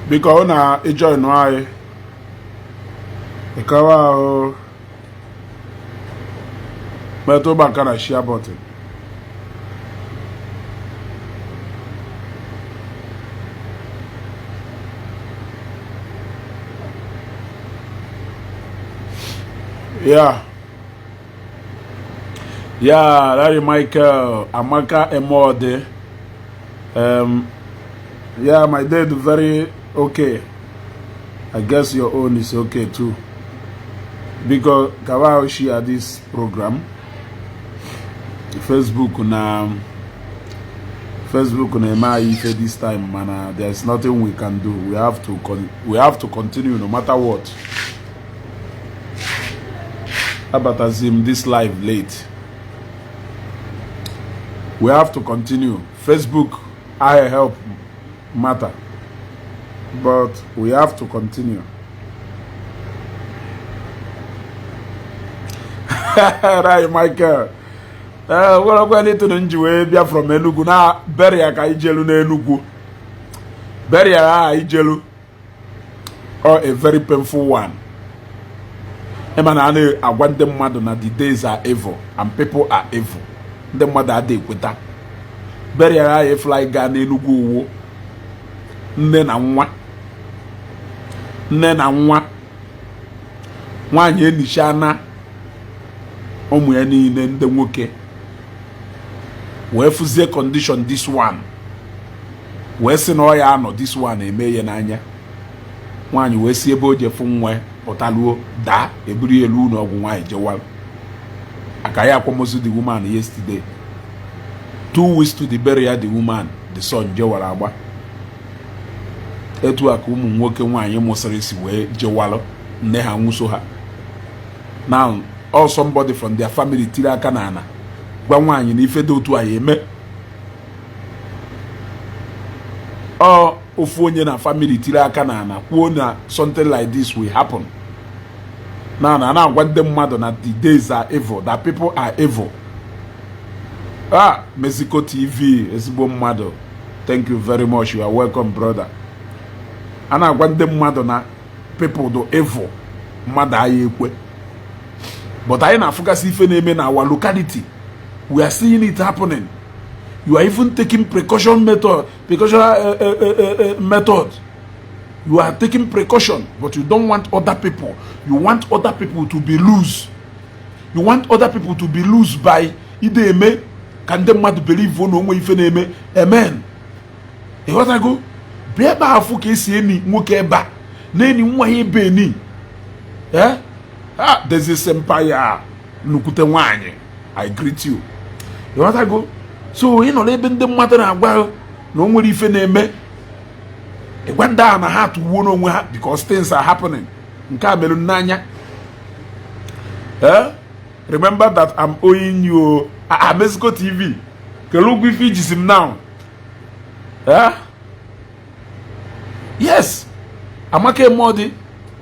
Biko ọ na-ejoin anyị ịkawa ahụ metụ aka na share button. Yeah. Yeah, Larry Michael, Amaka Emode. Yeah, my day is very okay. I guess your own is okay too. Because kawa share this program. Facebook na Facebook na-eme anyị ife this time, mana there's nothing we can do. We have to continue no matter what. Abatazi m this live late. We have to continue. Facebook I help matter, but we have to continue. Right, Michael. Werekwa anything m ji wee bịa from Enugu na burial ka ijelu n'Enugu. Burial a ijelu or a very painful one. Ịma na a na-agwa ndị mmadụ na the days are evil and people are evil. Ndị mmadụ adị ekweta. Burial a efly gaa n'Enugu uwo nne na nwa, nne na nwa nwaanyị enichana ụmụ ya niile ndị nwoke, wee fụzie condition this one, wee sị na ọ ya anọ this one eme ya n'anya. Nwaanyị wee si ebe o jefu nwa pụtaluo daa, eburu ya elu ụlọ ọgwụ, nwaanyị jewara aka ya akwamozu the woman yesterday. 2 weeks to the burial, the woman, the son jewara agba. Etu a ka ụmụ nwoke nwaanyị mụsịrị si wee jewalụ nne ha nwụso ha. Now all somebody from their family tiri aka n'ala gwa nwaanyị na ife dị otu a ya eme. Ọ ofu onye na family tiri aka n'ala kwuo na something like this will happen. Na na na-agwa ndị mmadụ na the days are evil, that people are evil. Ah, Mexico TV, ezigbo mmadụ, thank you very much, you are welcome, brother. A na-agwa ndị mmadụ na people do evil, mmadụ agha ekwe, but anyị na-afụgasị ife na-eme na our locality. We are seeing it happening. You are even taking precaution method, precaution method. You are taking precaution, but you don't want other people, you want other people to be loose. You want other people to be loose by ide eme ka ndị mmadụ believe na onwe ife na-eme. Amen. Ịghọtago? Bịa ebe afụ ka esi eni nwoke ebe a na-eni nwa ya ebe eni. Eh, ah, there's this empire nnukwute nwaanyị, I greet you. Ịghọtago? So ị nọrọ ebe ndị mmadụ na-agwa na o nwere ife na-eme, ịgwa ndị ahụ na ha atụwuo n'onwe ha because things are happening. Nke a mere n'anya. Eh, remember that I'm owing you. Ah, Mexico TV, kele ụgwọ ife ijisi m now. Eh, yes, Amaka Emodi,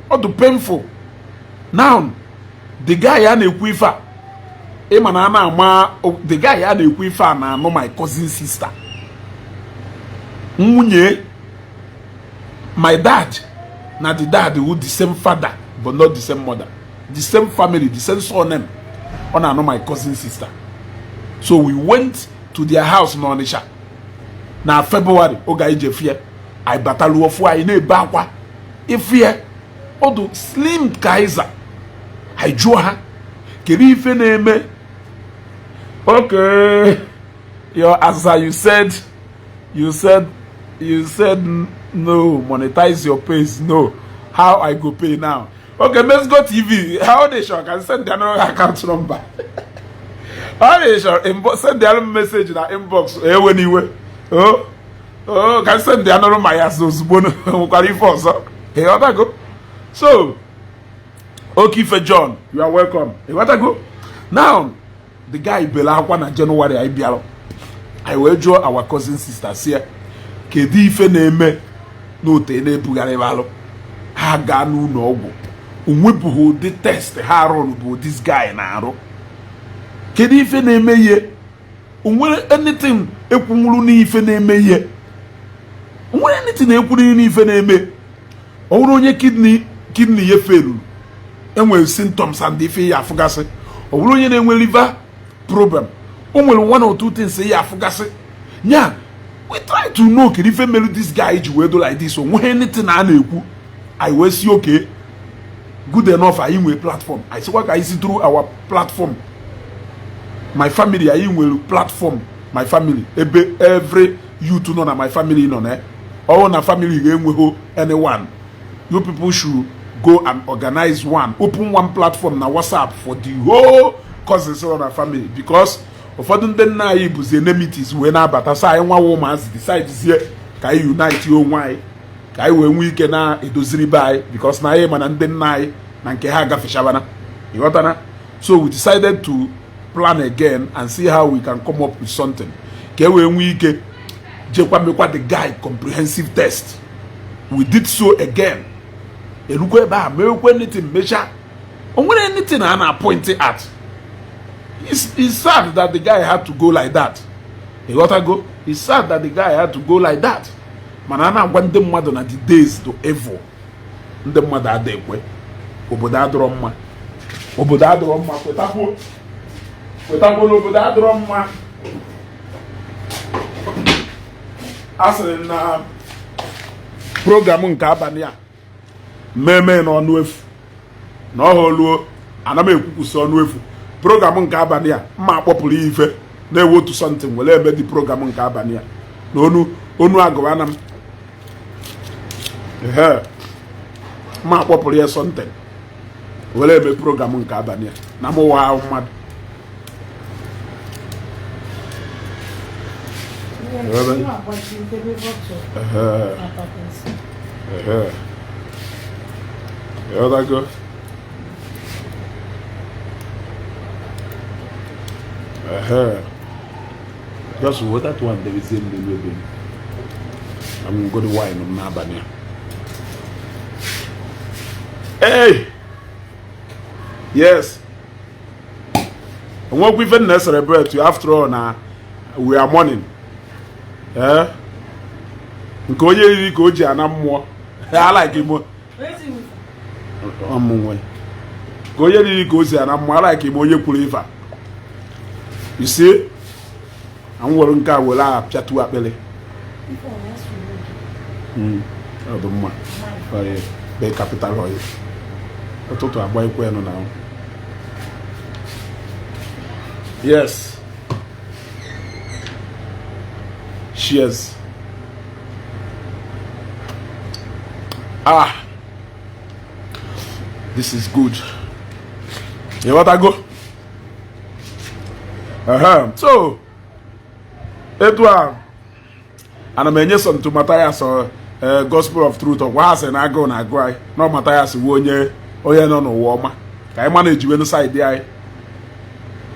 ọ dị painful. Now the guy a na-ekwu ife a, ịma na a na-ama the guy a na-ekwu ife a na-anụ my cousin sister, nwunye my dad na the dad who the same father but not the same mother, the same family, the same surname. Ọ na-anụ my cousin sister. So we went to their house n'Ọnịsha na February. Oge anyị je fie, anyị bataluo ofu, anyị na-ebe akwa ifie ọdụ slim kaiser. Anyị jụọ ha kedu ife na-eme. Okay, your answer, you said no monetize your page. No, how I go pay now? Okay, Mexico TV, how they sure can send their account number? How they sure send their message na inbox? Ewe n'iwe. Oh, can send their number ya ozugbo nwekwara ife ọzọ. Ịghọtago? So Okife John, you are welcome. Ịghọtago? Now the guy bere akwa na January. Anyị bịara, anyị wee jụọ our cousin sister si ya kedu ife na-eme n'ote na-ebugharị alụ ha gaa n'ụlọ ọgwụ. Onwebụghị ụdị test ha arụrụ bụ this guy na-arụ. Kedu ife na-eme ihe? Onwere anything ekwunwuru n'ife na-eme ihe? Onwere anything ekwuru n'ife na-eme? Ọ bụrụ onye kidney ya failuru, enwere symptoms and ife ya afụgasị. Ọ bụrụ onye na-enwe liver problem, o nwere one or two things ya afụgasị. Nya we try to know kedu ife mere this guy ji wee do like this. O nweghị anything a na-ekwu. Anyị wee si, okay, good enough, anyị nwee platform. Anyị sịkwa ka anyị si through our platform, my family, anyị nwere platform, my family, ebe every youth nọ na my family nọ na ọwụ na family ga-enweghị anyone. You people should go and organize one, open one platform na WhatsApp for the whole cousins nọ na family, because ụfọdụ ndị nna anyị bụzi enmities wee na-abata. Sa anyị nwawa ụmụazị decide zie ka anyị unite onwe anyị, ka anyị wee nwee ike na-edoziri be anyị, because na anyị mana ndị nna anyị na nke ha agafechabana, ịghọtana? So we decided to plan again and see how we can come up with something ka e wee nwee ike jekwa mekwa the guy comprehensive test. We did so again. Erukwa ebe a, mewekwa anything, mechaa, o nwere anything a na-point at. It's sad that the guy had to go like that, ịghọtago? It's sad that the guy had to go like that. Mana a na-agwa ndị mmadụ na the days to evil, ndị mmadụ ada ekwe. Obodo adịrọ mma, obodo adịrọ mma. Kwetakwuo, kwetakwuo na obodo adịrọ mma. A sịrị na program nke abalị a mmemme n'ọnụ efu na ọha oluo, ana m ekwukwusi ọnụ efu. Program nke abalị a mma akpọpụrụ ya ife na-ewe otu something were eme dị program nke abalị a na onu onu agụwana m ehe mma akpọpụrụ ya something were eme program nke abalị a na m ụwa ahụ mmadụ. Ehe. Ịghọtago? Ehe. Just with that one, there is a ebe m go wine m n'abalị a. Hey! Yes. Onwekwa ife na celebrate you, after all na we are mourning. Eh? Nke onye riri ka o ji ana mmụọ. I like him. Ọmụnwe. Ka onye riri ka o si ana mmụọ. I like him onye kwuru ife a. You see? M were nke a were apịatụ akpịrị. Ọ dị mma. Be capital oil. Ụtụtụ agba ikwe nọ na. Yes. Cheers. Ah. This is good. Ịghọtago? Uh-huh. So, etu a ana m enye some to Matthias Gospel of Truth. Ọgwa ha sị na agụụ na-agụ anyị na Matthias wu onye onye nọ n'ụwa ọma ka anyị mana ejiwenu side anyị,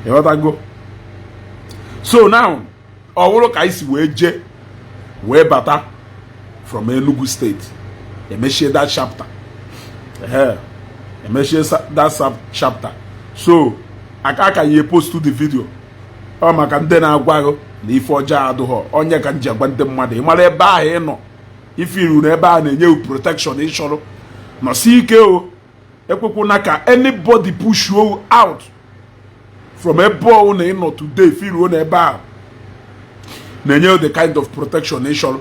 ịghọtago? So now ọ bụrụ ka anyị si wee jee wee bata from Enugu State, emechie that chapter. Ehe, emechie that chapter. So aka ka ya post the video ọ maka ndị na-agwa gị na ife ọjọọ adụghọ onye ka m ji agwa ndị mmadụ, ị mara ebe ahụ ị nọ, ife iru na ebe a na-enye protection ị chọrọ, nọsi ike o. Ekwekwana ka anybody push you out from ebe ọ na ị nọ today. Ife iruo na ebe ahụ na-enye the kind of protection ị chọrọ.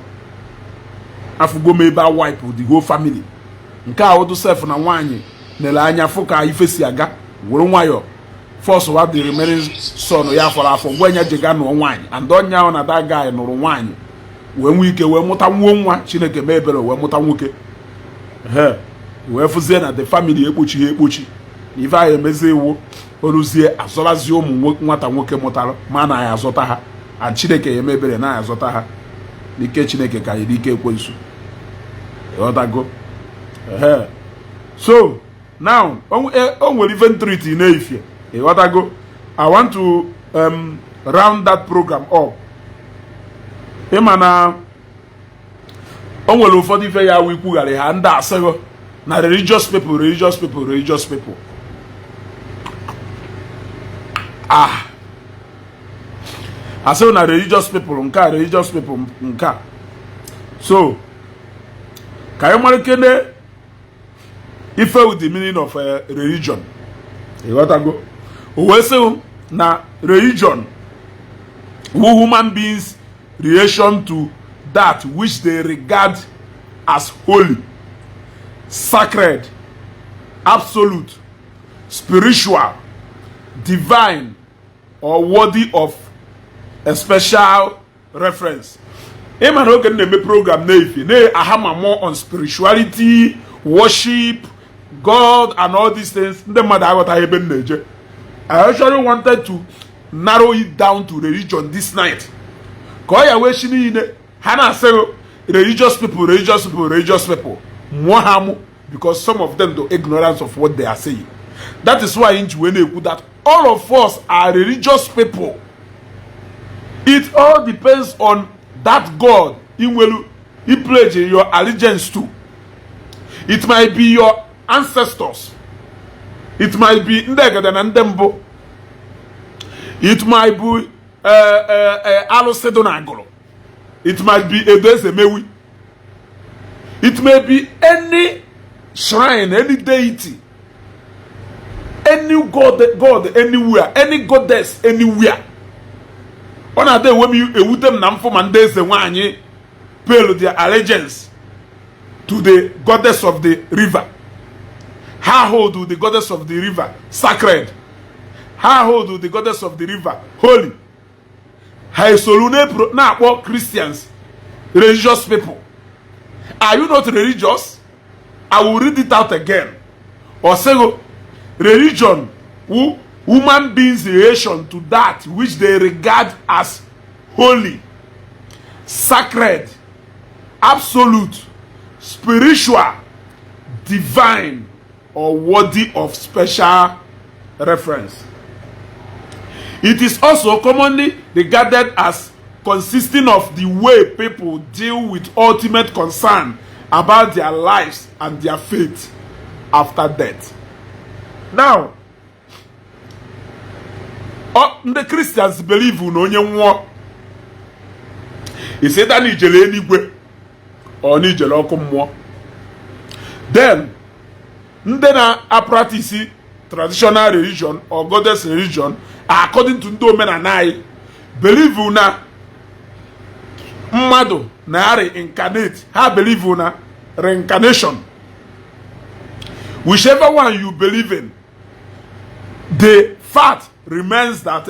Afụgo m ebe a wipe the whole family. Nke a ụdụ sef na nwaanyị nere anya fụ ka ife si aga, were nwayọọ force wa the remaining son ya fọrọ afọ, gwa ya jega nụọ nwaanyị. And onye ahụ na that guy nụrụ nwaanyị wee nwee ike wee mụta nwuo nwa. Chineke mee ebere wee mụta nwoke. Ee, wee fụzie na the family ekpochighị ekpochi na ife ahụ emezi iwu oluzie azọrazie ụmụ nwata nwoke mụtara ma na ya azọta ha. And Chineke ya eme ebere na ya azọta ha n'ike Chineke ka anyị n'ike ekwensu, ịghọtago? Ee, so now o nwere ife treat na-efie, ịghọtago? I want to round that program up. Ịma na o nwere ụfọdụ ife ya awụ ikwugharị ha ndị asịghị na religious people, religious people, religious people. Ah, asịghị na religious people nke a, religious people nke a. So ka anyị mara kene Ife with the meaning of religion, ịghọtago? O wee sị na religion who human beings relation to that which they regard as holy, sacred, absolute, spiritual, divine or worthy of a special reference. Ịma na oge m na-eme program na-efi na-ahama more on spirituality, worship God and all these things, ndị mmadụ aghọtaghị ebe m na-eje. I actually wanted to narrow it down to religion this night ka ọ ya wee chi niile ha na-asị religious people, religious people, religious people, mụọ ha mụ, because some of them do ignorance of what they are saying. That is why nji wee na-ekwu that all of us are religious people. It all depends on that God inwelu I pledge your allegiance to. It might be your ancestors, it might be ndị egede na ndị mbụ, it might be alụsị dị na agụrụ, it might be edo ezemewi, it may be any shrine, any deity, any god, god anywhere, any goddess anywhere. Ọ na-ada ewe m ewute m na mfụ ma ndị eze nwanyị pay their allegiance to the goddess of the river. Ha hold the goddess of the river sacred, ha hold the goddess of the river holy. Ha esolu na-akpọ Christians religious people. Are you not religious? I will read it out again. Ọ sịghị religion who human beings relation to that which they regard as holy, sacred, absolute, spiritual, divine or worthy of special reference. It is also commonly regarded as consisting of the way people deal with ultimate concern about their lives and their fate after death. Now, ndị Christians believe na onye nwụọ iseta na ijele eluigwe ọ na ijele ọkụ mmụọ. Then ndị na-apractice traditional religion or goddess religion according to ndị omenala anyị believe na mmadụ na reincarnate. Ha believe na reincarnation. Whichever one you believe in, the fact remains that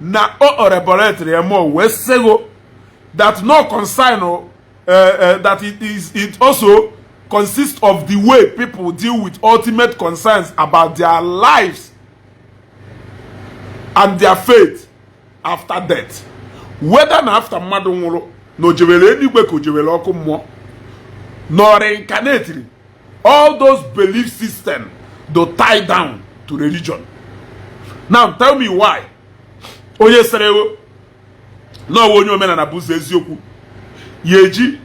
na o oreboletri mo wee sego that no concern that it also consists of the way people deal with ultimate concerns about their lives and their fate after death. Whether na after mmadụ nwụrụ na o jewere eluigwe ka o jewere ọkụ mmụọ na ọ reincarnatiri, all those belief system do tie down to religion. Now tell me why onye sere na ọwa onye omenala bụ ụzọ eziokwu ya eji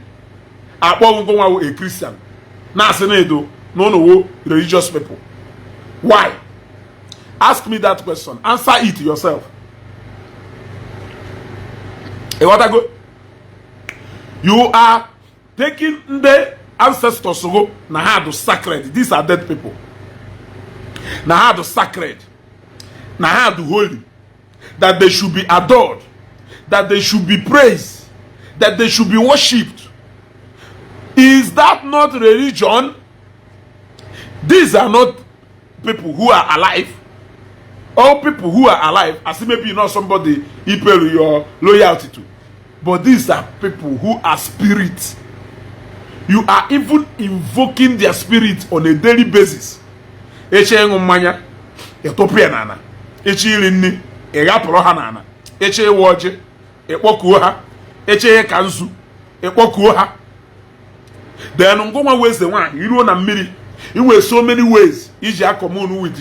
akpọ ngụ nwa a Christian na-asị na edo na ụnụ wo religious people. Why? Ask me that question. Answer it yourself. Ịghọtago? You are taking ndị ancestors go na ha do sacred. These are dead people. Na ha do sacred, na ha do holy, that they should be adored, that they should be praised, that they should be worshipped. Is that not religion? These are not people who are alive. All people who are alive, as if maybe not somebody you pay your loyalty to, but these are people who are spirits. You are even invoking their spirit on a daily basis. Eche ịṅụ mmanya, ịtụpụ ya n'ala. Eche iri nri, ị ghapụrụ ha n'ala. Eche ịwa ọjị, ịkpọkuo ha. Eche ịka nzu, ịkpọkuo ha. Then ngụnwa wee eze nwaanyị iruo na mmiri, inwe so many ways iji acommune with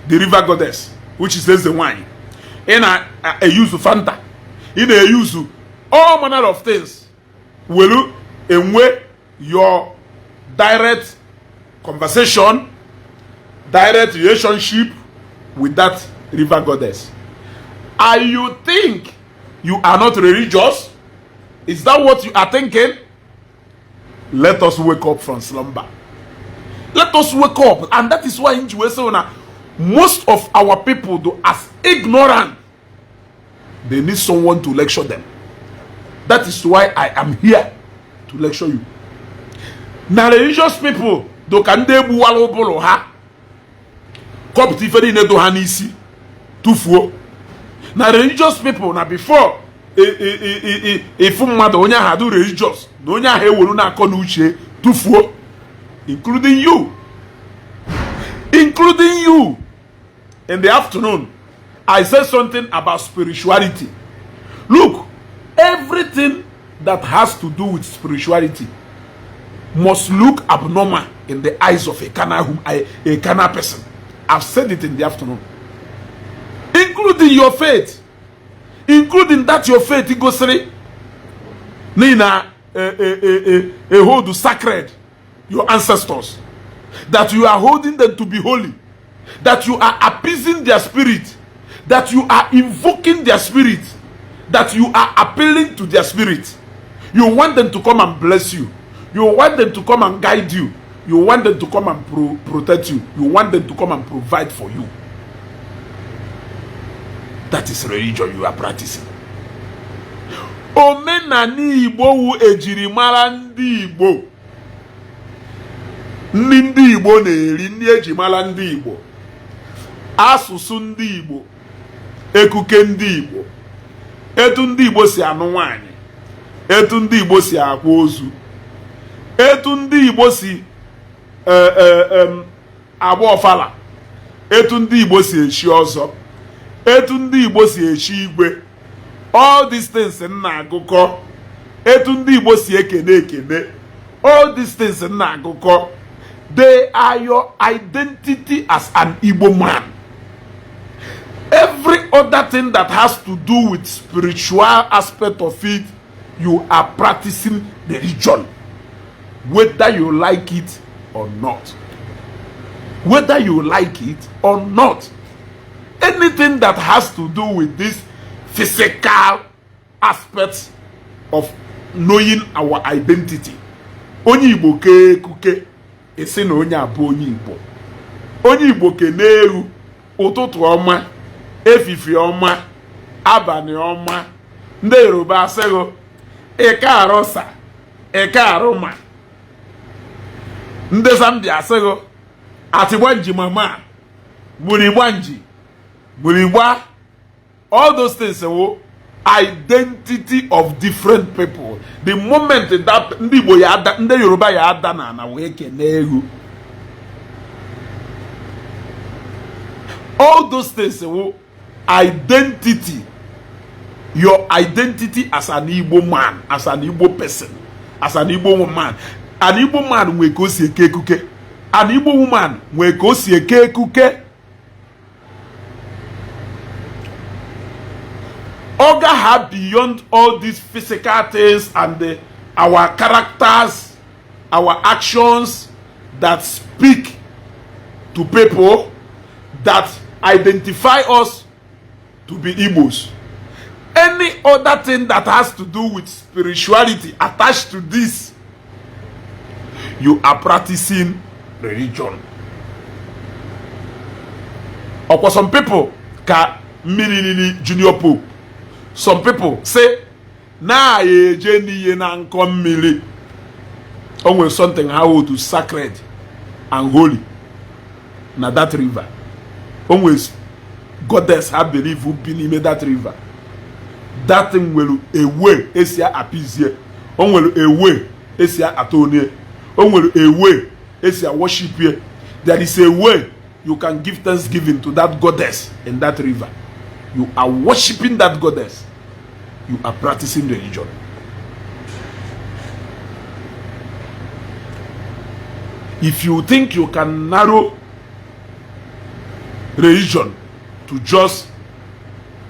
the river goddess, which is eze nwaanyị. Ị na-eyuzu Fanta, ị na-eyuzu all manner of things welu enwe your direct conversation, direct relationship with that river goddess, and you think you are not religious? Is that what you are thinking? Let us wake up from slumber. Let us wake up. And that is why m ji wee sị na most of our people do as ignorant. They need someone to lecture them. That is why I am here to lecture you. Na religious people do ka ndị egbuwala ụbụrụ ha, kọpụta ife niile do ha n'isi tụfuo. Na religious people na before ịfụ mmadụ, onye ahụ adụ religious, na onye ahụ ewuru na-akọ na uche tụfuo, including you, including you. In the afternoon, I said something about spirituality. Look, everything that has to do with spirituality must look abnormal in the eyes of a carnal person. I've said it in the afternoon. Including your faith, including that your faith gosiri n'ihi na a hold sacred your ancestors, that you are holding them to be holy, that you are appeasing their spirit, that you are invoking their spirit, that you are appealing to their spirit. You want them to come and bless you, you want them to come and guide you, you want them to come and protect you, you want them to come and provide for you. That is religion you are practicing. Omenala Igbo wu ejirimara ndị Igbo, nri ndị Igbo na-eri, nri eji mara ndị Igbo, asụsụ ndị Igbo, ekuke ndị Igbo, etu ndị Igbo si anụ nwanyị, etu ndị Igbo si akwa ozu, etu ndị Igbo si agba ọfala, etu ndị Igbo si echi ọzọ, etu ndị Igbo si echi igwe, all these things m na-agụkọ, etu ndị Igbo si ekene ekene, all these things m na-agụkọ, they are your identity as an Igbo man. Every other thing that has to do with spiritual aspect of it, you are practicing religion, whether you like it or not. Whether you like it or not, anything that has to do with this physical aspect of knowing our identity, onye Igbo kee ekuke, esi na onye abụ onye Igbo. Onye Igbo kene ewu, ụtụtụ ọma, efifie ọma, abalị ọma. Ndị Yoruba asịghị ị káàárọ̀ sir, ẹ káàárọ̀ ma. Ndị Zambia asịghị atịgbanji mama murigbanji murigba. All those things wo identity of different people. The moment that ndị Igbo ya ada, ndị Yoruba ya ada na ana wee kene ewu, all those things wo identity, your identity as an Igbo man, as an Igbo person, as an Igbo woman. An Igbo man nwee ka o si eke ekuke, an Igbo woman nwee ka o si eke ekuke. Oga ha beyond all these physical things and our characters, our actions that speak to people, that identify us to be Igbos. Any other thing that has to do with spirituality attached to this, you are practicing religion. Ọkwa some people ka mmiri lili Junior Pope. Some people say na ya eje n'ihe na nkọ mmiri. O nwere something ha hold sacred and holy na that river. O nwere goddess ha believe bi n'ime that river. That thing nwere a way esi appease, o nwere a way esi atonie, o nwere a way esi worship. There is a way you can give thanksgiving to that goddess in that river. You are worshiping that goddess, you are practicing religion. If you think you can narrow religion to just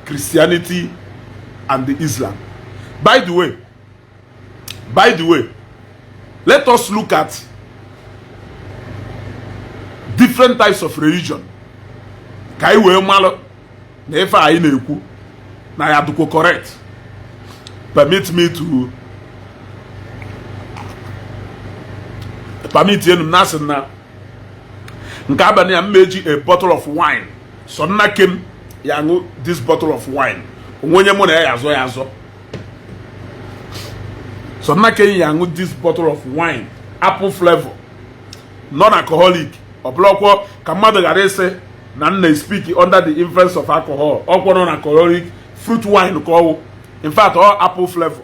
Christianity and the Islam. By the way, let us look at different types of religion ka anyị wee malụ na ife anyị na-ekwu na ya dịkwa correct. Permit me to permit enu m na asị na Nke abalị a, m eji a bottle of wine. So nna kem ya aṅụ this bottle of wine, onwe onye mụ na ya ya azọ ya azọ. So nna kem ya aṅụ this bottle of wine, apple flavor, non-alcoholic. Ọ bụrụkwọ ka mmadụ ghara ịsị na nna speak under the influence of alcohol. Ọkwọ non-alcoholic fruit wine ka ọwụ. In fact, all apple flavor.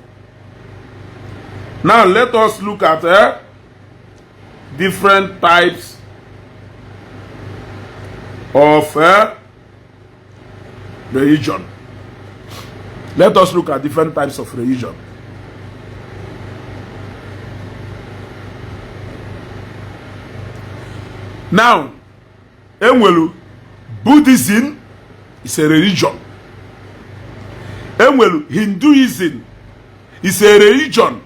Now let us look at different types of religion. Let us look at different types of religion. Now, enwelu Buddhism is a religion. Enwelu Hinduism is a religion.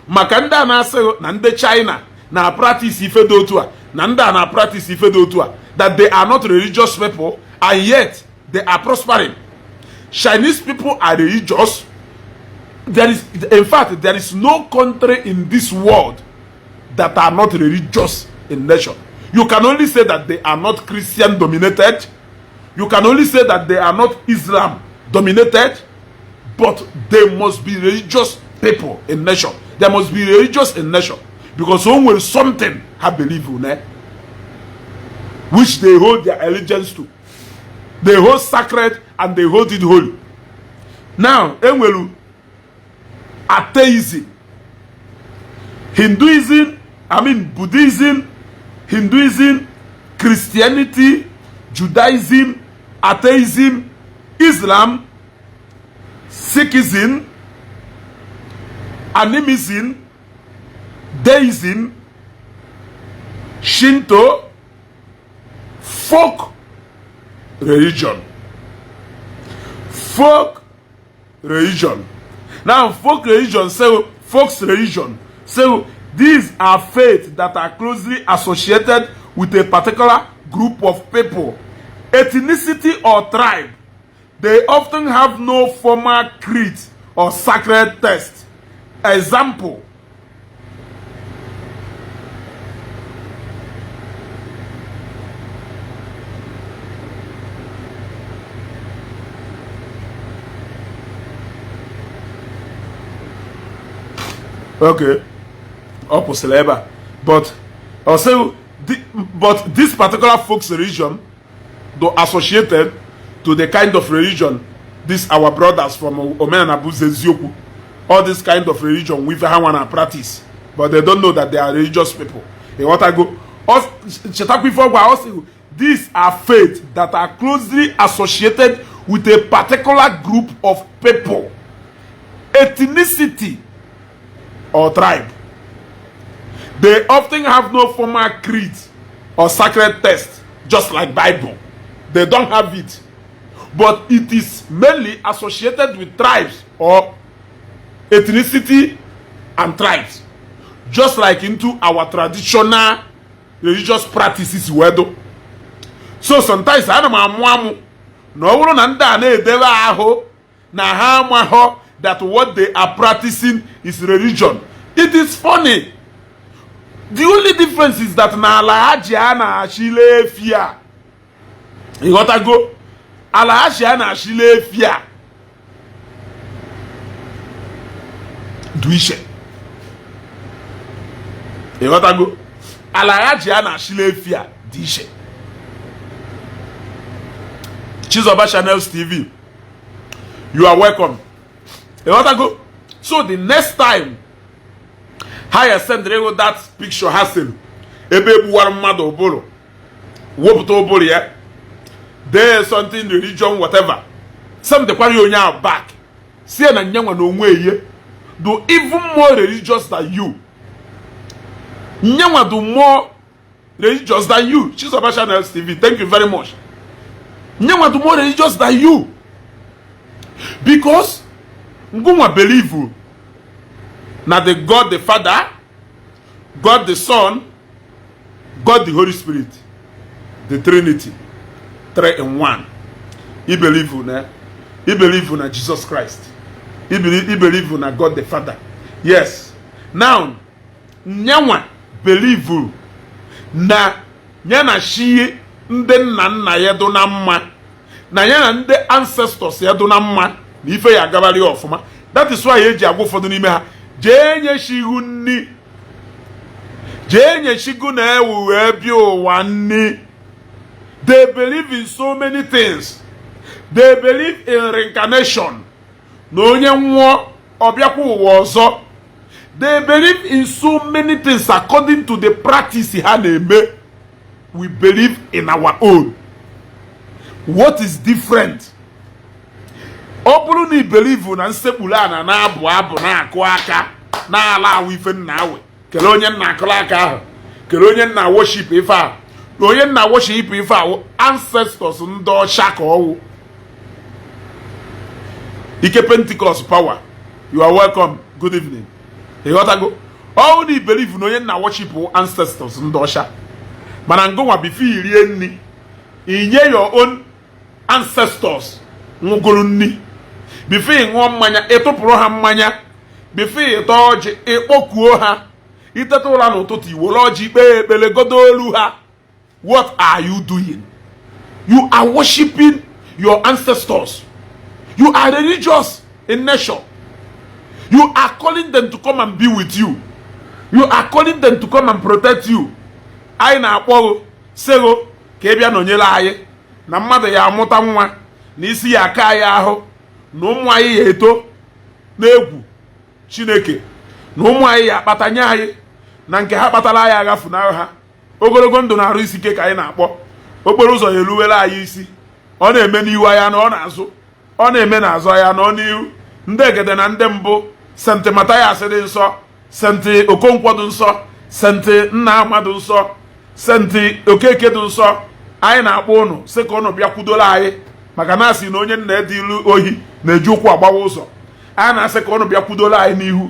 Maka ndị a na-asị na ndị China na practice ife dị otu a, na ndị a na practice ife dị otu a, that they are not religious people and yet they are prospering. Chinese people are religious. There is, in fact, there is no country in this world that are not religious in nation. You can only say that they are not Christian dominated. You can only say that they are not Islam dominated, but they must be religious people in nation. They must be religious in nation because only something have believe in it, which they hold their allegiance to. They hold sacred and they hold it holy. Now, enwelu atheism, Hinduism, I mean Buddhism, Hinduism, Christianity, Judaism, atheism, Islam, Sikhism, animism, deism, Shinto, folk religion. Folk religion. Now, folk religion, so folk's religion. So these are faiths that are closely associated with a particular group of people, ethnicity or tribe. They often have no formal creed or sacred text. Example, okay, ọ kwụsịrị ebe a, but also, but this particular folks religion, though associated to the kind of religion this our brothers from Omenala bụ Eziokwu, all this kind of religion we ha nwa na practice, but they don't know that they are religious people. Ịghọtago? Chetakwa ife ọgwa ọ sị, these are faith that are closely associated with a particular group of people, ethnicity or tribe. They often have no formal creed or sacred text, just like Bible. They don't have it, but it is mainly associated with tribes or ethnicity and tribes, just like into our traditional religious practices wedo. So sometimes ana m amụ amụ na ọ bụrụ na ndị a na-edebe ahụ na ha amaghọ that what they are practicing is religion. It is funny. The only difference is that na ala ha ji a na-achịle efi a, ịghọtago, ala ha ji a na-achịle efi a dị iche. Ịghọtago, ala ha ji a na-achịle efi a dị iche. Chizoba Channels TV, you are welcome. Ịghọtago? So the next time ha ya sendịrị ego that picture ha sịrị ebe egbuwara mmadụ ụbụrụ, wepụta ụbụrụ ya, dee something religion, whatever, sendịkwara ya onye ahụ back, sie na nyanwa na onwe ihe do even more religious than you. Nyanwa do more religious than you. Chizoba Channels TV, thank you very much. Nyanwa do more religious than you because ngụnwa believe na the God the Father, God the Son, God the Holy Spirit, the Trinity, three in one. He believe na, he believe na Jesus Christ. He believe na God the Father. Yes. Now, nyanwa believe na Ya na chi ndị nna nna ya dị na mma, na ya na ndị ancestors ya dị na mma, na ife ya agabara ya ọfụma. That is why eji agwa ụfọdụ n'ime ha, jee nyeshigu nni, jee nyeshigu na ewu wee bịa ụwa nni. They believe in so many things. They believe in reincarnation, na onye nwụọ, ọ bịakwa ụwa ọzọ. They believe in so many things according to the practice ha na-eme. We believe in our own. What is different? Ọ bụrụ na i believe na nsekpuru ana na-abụ abụ, na-akụ aka, na-ala awụ ife nna awe, kelee onye nna akụrụ aka ahụ, kelee onye nna worship ife ahụ, na onye nna worship ife ahụ, ancestors ndị ọcha ka ọwụ. Ike Pentecost power, you are welcome. Good evening. Ịghọtago? Ọwụ na i believe na onye nna worship ancestors ndị ọcha, mana ngụnwa, before irie nri, inye your own ancestors nwụgoro nri. Before ị ṅụọ mmanya, ịtụpụrụ ha mmanya. Before ịta ọjị, ịkpọkuo ha. Iteta ụra n'ụtụtụ, iwere ọjị kpee ekpere, godo olu ha. What are you doing? You are worshiping your ancestors. You are religious in nature. You are calling them to come and be with you. You are calling them to come and protect you. Anyị na-akpọ sego ka ị bịa nọnyere anyị, na mmadụ ya amụta nwa, na isi ya aka anyị ahụ, na ụmụ anyị ya eto n'egwu Chineke, na ụmụ anyị ya akpata nye anyị, na nke ha kpatara anyị aghafunahụ ha. Ogologo ndụ na-arụ isi ike ka anyị na-akpọ. Okporo ụzọ ya eruwere anyị isi. Ọ na-eme n'ihu anya na ọ na-azụ, ọ na-eme n'azụ anya na ọ n'ihu. Ndị egede na ndị mbụ, St Mathias dị nsọ, St Okonkwo dị nsọ, St Nna Amadu nsọ, St Okeke dị nsọ, anyị na-akpọ ụnụ sị ka ụnụ bịa kwudoro anyị, maka na asị na onye nna ede ilu ohi na-eji ụkwụ agbawa ụzọ. Anyị na-asị ka ụnụ bịa kwudoro anyị n'ihu,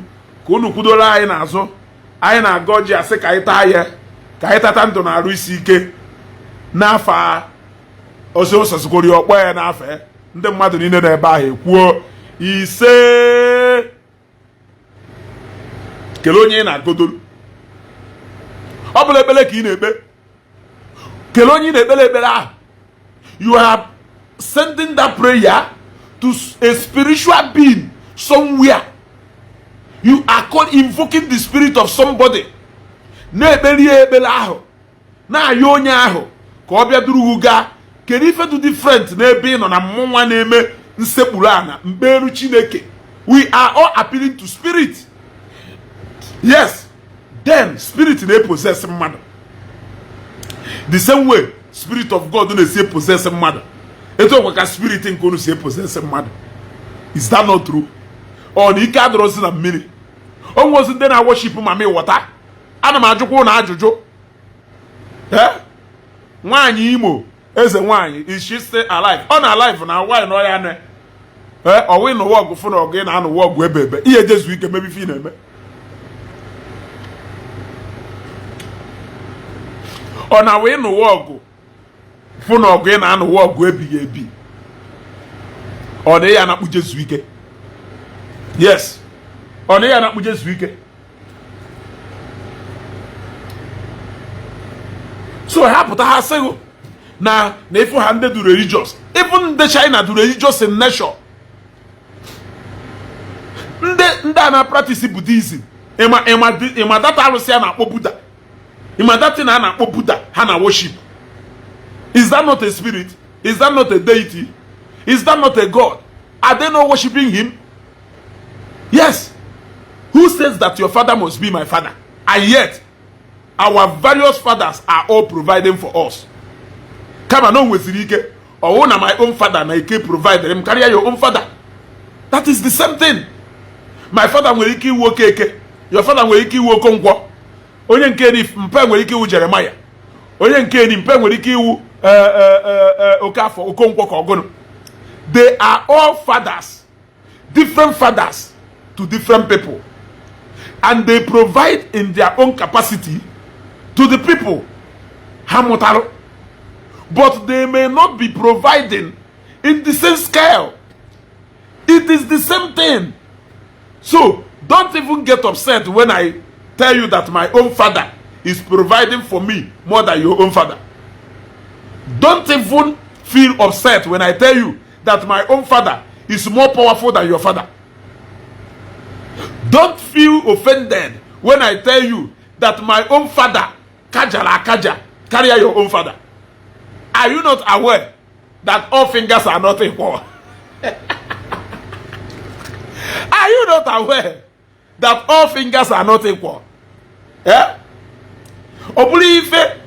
ka ụnụ kwudoro anyị n'azụ. Anyị na-aga ọjị, asị ka anyị taa ya, ka anyị tata ndụ na-arụ isi ike n'afọ a. Ozi ụsọsikworo ya, ọkpọ ya n'afọ. Ndị mmadụ niile n'ebe ahụ ekwuo ise. Kelee onye ị na-agodoro. Ọ bụla ekpere ka ị na-ekpe, kelee onye ị na-ekpere ekpere ahụ. You are sending that prayer to a spiritual being somewhere. You are called invoking the spirit of somebody, na-ekperi ya ekpere ahụ, na-ayọ onye ahụ ka ọ bịa duru gaa. Kedu ife dị different n'ebe ị nọ na mmụnwa na-eme nsekpuru ana mkperu Chineke? We are all appealing to spirit. Yes, then spirit na-epossess mmadụ the same way spirit of God na-esi epossess mmadụ. Etu ọkwa ka spirit nke unu si epossess mmadụ. Is that not true? Ọ na ike adọrọzi na mmiri onwe ozi ndị na-worship mami water. Ana m ajụkwa ụnụ ajụjụ. Ee, nwaanyị Imo, eze nwaanyị, is she still alive? Ọ na alive na nwaanyị na ọya ne. Ee, ọwụ ịnụwa ọgụ fụ na ọgụ ị na-anụwa ọgụ ebe ebe ihe jezu ike mebe ife ị na-eme. Ọ na wee nụwa ọgụ fụ na ọgụ ị na-anụwa ọgụ ebighị ebi, ọ na ya na-akpụ jezu ike. Yes, ọ na ya na-akpụ jezu ike. So ha pụta, ha sịghị na na ịfụ ha ndị dị religious. Even ndị China dị religious in nature. Ndị a na-practice Buddhism, ịma ịma ịma that alụsị a na-akpọ Buddha, ịma that thing a na-akpọ Buddha ha na worship. Is that not a spirit? Is that not a deity? Is that not a god? Are they not worshiping him? Yes. Who says that your father must be my father? And yet our various fathers are all providing for us. Kama na o nweziri ike ọwụ na my own father na ike provide m karịa your own father. That is the same thing. My father nwere ike iwu Okeke, your father nwere ike iwu Okonkwo, onye nke ni mpe nwere ike iwu Jeremiah, onye nke ni mpe nwere ike iwu Okafọ Okonkwo ka ọgụnụ. They are all fathers, different fathers to different people, and they provide in their own capacity to the people ha mụtarụ, but they may not be providing in the same scale. It is the same thing. So don't even get upset when I tell you that my own father is providing for me more than your own father. Don't even feel upset when I tell you that my own father is more powerful than your father. Don't feel offended when I tell you that my own father kajara akaja karịa your own father. Are you not aware that all fingers are not equal? Are you not aware that all fingers are not equal? Eh? Ọ bụrụ ife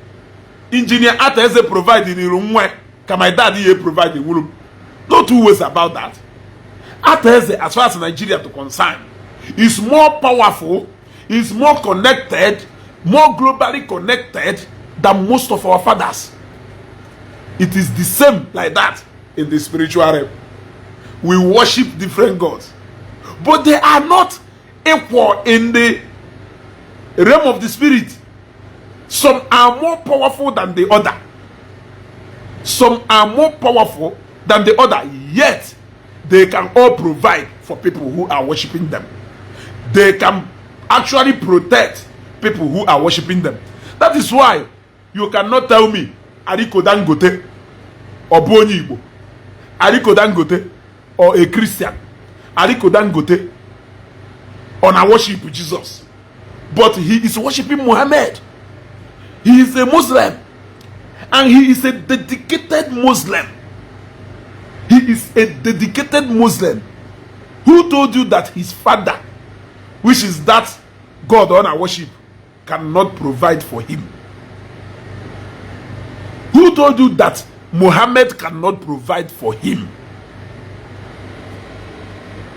Engineer Arthur Eze provide n'iru nwa ka my dad ihe provide nwuru m. No two ways about that. Arthur Eze, as far as Nigeria to concern, is more powerful, is more connected, more globally connected than most of our fathers. It is the same like that in the spiritual realm. We worship different gods, but they are not equal in the realm of the spirit. Some are more powerful than the other. Some are more powerful than the other, yet they can all provide for people who are worshiping them. They can actually protect people who are worshiping them. That is why you cannot tell me Aliko Dangote ọ bụ onye Igbo, Aliko Dangote or a Christian, Aliko Dangote ọ na worship Jesus, but he is worshiping Muhammad. He is a Muslim and he is a dedicated Muslim. He is a dedicated Muslim. Who told you that his father, which is that God ọ na worship, cannot provide for him? Who told you that Muhammad cannot provide for him?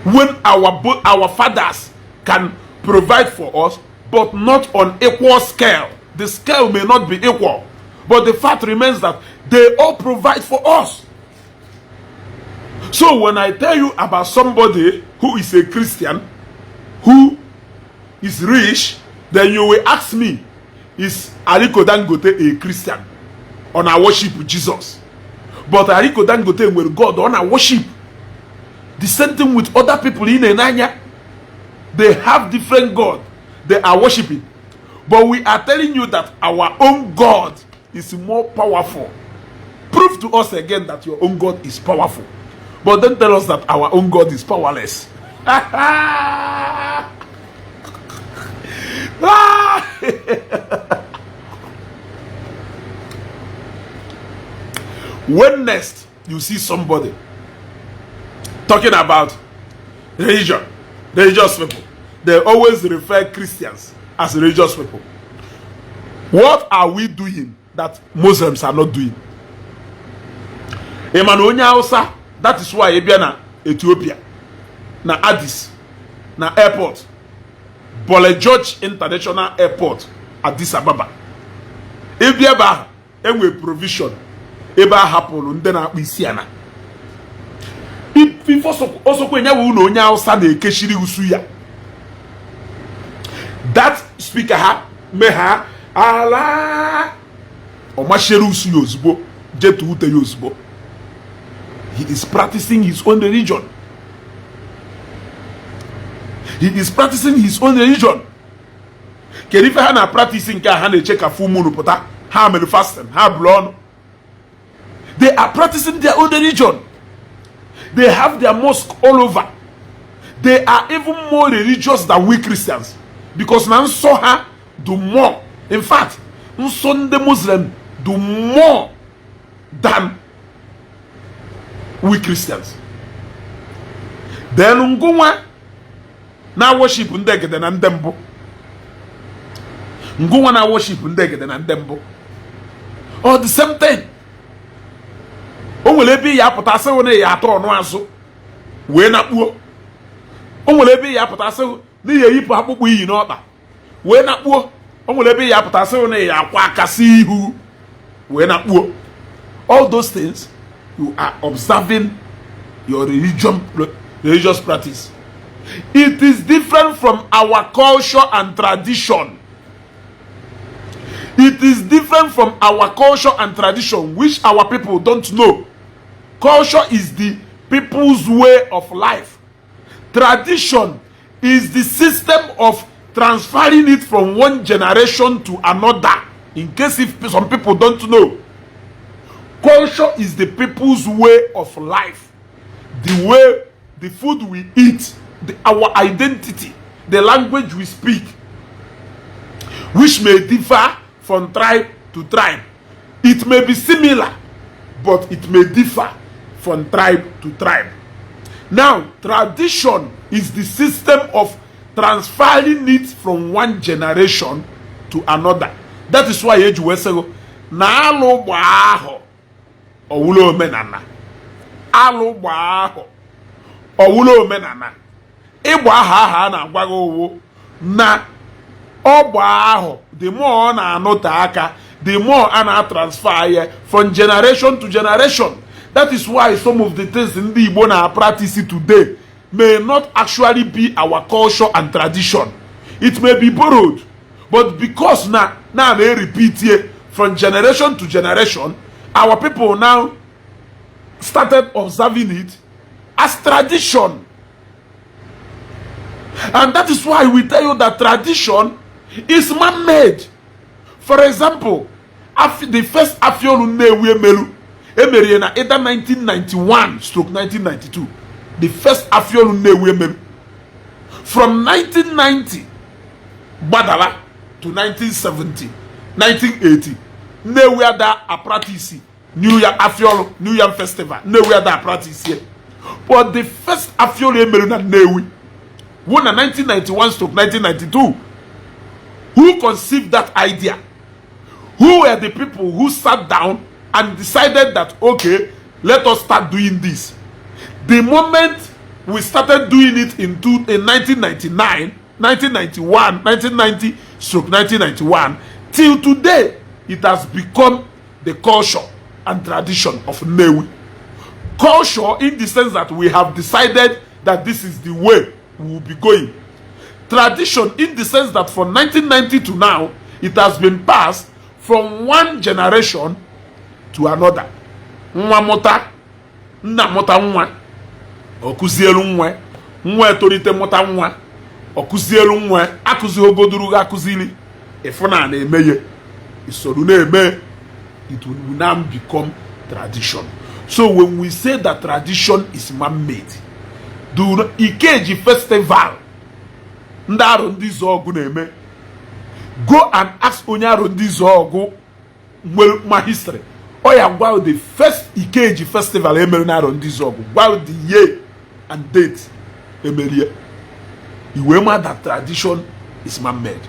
When our fathers can provide for us, but not on equal scale. The scale may not be equal, but the fact remains that they all provide for us. So when I tell you about somebody who is a Christian, who is rich, then you will ask me, is Aliko Dangote a Christian? Ọ na worship Jesus? But Aliko Dangote nwere God ọ na worship. The same thing with other people in Enanya. They have different God they are worshiping. But we are telling you that our own God is more powerful. Prove to us again that your own God is powerful. But don't tell us that our own God is powerless. Ah! When next you see somebody talking about religion, religious people, they always refer Christians as religious people. What are we doing that Muslims are not doing? Ị ma na onye Hausa, that is why ị bịa na Ethiopia, na Addis, na airport, Bole George International Airport, Addis Ababa. Ị bịa ebe ahụ, enwe provision ebe a hapụrụ ndị na-akpụ isi ana. Ife ọsọkwa enyewe na onye Hausa na-ekechiri usu ya. That speaker ha mee ha ala ọ machiere usu ya ozugbo, jetu ute ya ozugbo. He is practicing his own religion. He is practicing his own religion. Kedu ife ha na practice nke a ha na-eche ka full moon pụta? Ha mere fasting, ha bụrụ ọnụ. They are practicing their own religion. They have their mosque all over. They are even more religious than we Christians because na nsọ ha do more. In fact, nsọ ndị Muslim do more than we Christians. Then ngụnwa na worship ndị egede na ndị mbụ, ngụnwa na worship ndị egede na ndị mbụ, all the same thing. O nwere ebe ya apụta asịghị na ya atọ ọnụ azụ wee nakpuo. O nwere ebe ya apụta asịghị na ya eyipụ akpụkpọ iyi n'ọkpa wee nakpuo. O nwere ebe ya apụta asịghị na ya akwa akasị ihu wee nakpuo. All those things, you are observing your religion, religious practice. It is different from our culture and tradition. It is different from our culture and tradition, which our people don't know. Culture is the people's way of life. Tradition is the system of transferring it from one generation to another. In case if some people don't know, culture is the people's way of life, the way, the food we eat, our identity, the language we speak, which may differ from tribe to tribe. It may be similar, but it may differ from tribe to tribe. Now, tradition is the system of transferring it from one generation to another. That is why eji wee sị na alụ gbaa ahụ ọwụla omenala, alụ gbaa ahụ ọwụla omenala. Ịgba aha aha a na-agwa gị owo na ọgba ahụ, the more ọ na-anọte aka, the more a na-transfer ya from generation to generation. That is why some of the things ndị Igbo na-practice today may not actually be our culture and tradition. It may be borrowed, but because na na-repeat ye from generation to generation, our people now started observing it as tradition. And that is why we tell you that tradition is man-made. For example, the first Afiolu Nnewi emelu emerie na either 1991/1992. The first Afiolu Nnewi emelu from 1990 gbadala to 1970, 1980, Nnewi ada apractice New Yam Afiolu, New Yam Festival. Nnewi ada apractice here. But the first Afiolu emelu na Nnewi wụ na 1991/1992. Who conceived that idea? Who were the people who sat down and decided that, okay, let us start doing this? The moment we started doing it in 1999, 1991, 1990/1991 till today, it has become the culture and tradition of Nnewi. Culture in the sense that we have decided that this is the way we will be going. Tradition in the sense that from 1990 to now, it has been passed from one generation to another. Nwa mụta, nna mụta nwa, ọ kụzielu nwa, nwa etolite mụta nwa, ọ kụzielu nwa. Akụzi ogoduru gị akụzili ịfụna na-eme ya, isoro na-eme. It will now become tradition. So when we say that tradition is man-made, the Ikeji Festival ndị Arọ Ndị Izuọgụ na-eme, go and ask onye Arọ Ndị Izuọgụ nwere ma history, ọ ya gwa the first Ikeji Festival emere na Arọ Ndị Izuọgụ, gwa the year and date emerie, iwee ma that tradition is man-made.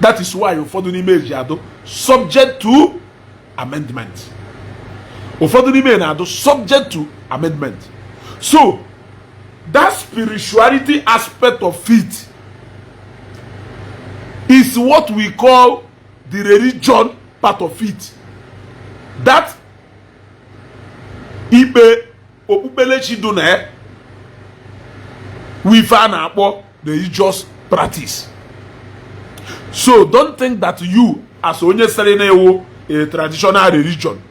That is why ụfọdụ n'ime eji adụ subject to amendment, ụfọdụ n'ime na-adụ subject to amendment. So that spirituality aspect of it is what we call the religion part of it. That ikpe okpukperechi dị na ya ife a na-akpọ religious practice. So don't think that you, as onye sịrị na-ewu a traditional religion,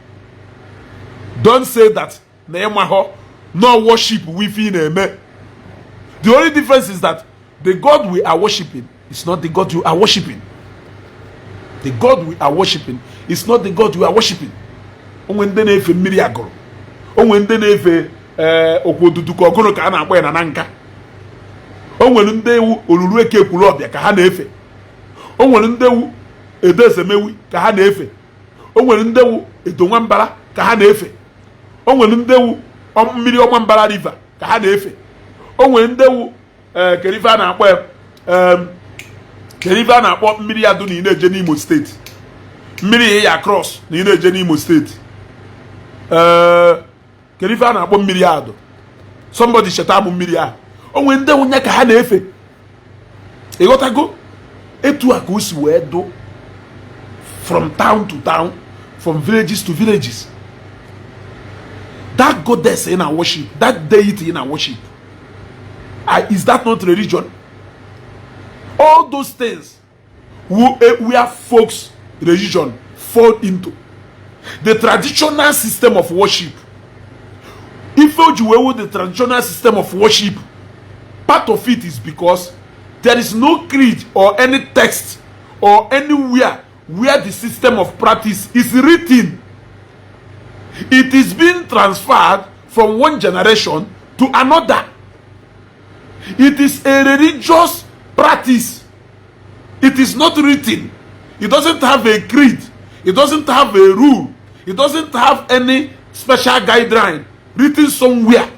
don't say that na ịmahọ no worship ife ị na-eme. The only difference is that the God we are worshiping is not the God you are worshiping. The God we are worshiping is not the God you are worshiping. Onwe ndị na-efe mmiri agụrụ, onwe ndị na-efe ee okwodudu ka ọgụrụ ka a na-akpọ ya na nka, o nwere ndị ewu olulu eke ekwuru ọbịa ka ha na-efe, o nwere ndị ewu edo esemewi ka ha na-efe, o nwere ndị ewu edo nwambara ka ha na-efe, o nwere ndị ewu mmiri ọma river ka ha na-efe, o nwere ndị ewu ee kerife a na-akpọ ya, kerife a na-akpọ mmiri ya dụ na ị na-eje n'Imo Steeti, mmiri ya cross na ị na-eje n'Imo Steeti, ee kerife a na-akpọ mmiri ya adụ, somebody cheta m mmiri ahụ. O nwere ndị nwunye ka ha na-efe. Ịghọtago etu a ka o si wee dụ from town to town, from villages to villages. That goddess in our worship, that deity in our worship, is that not religion? All those things where folks religion fall into the traditional system of worship. Ife o ji wee wu the traditional system of worship, part of it is because There is no creed or any text or anywhere where the system of practice is written. It is being transferred from one generation to another. It is a religious practice. It is not written. It doesn't have a creed. It doesn't have a rule. It doesn't have any special guideline written somewhere.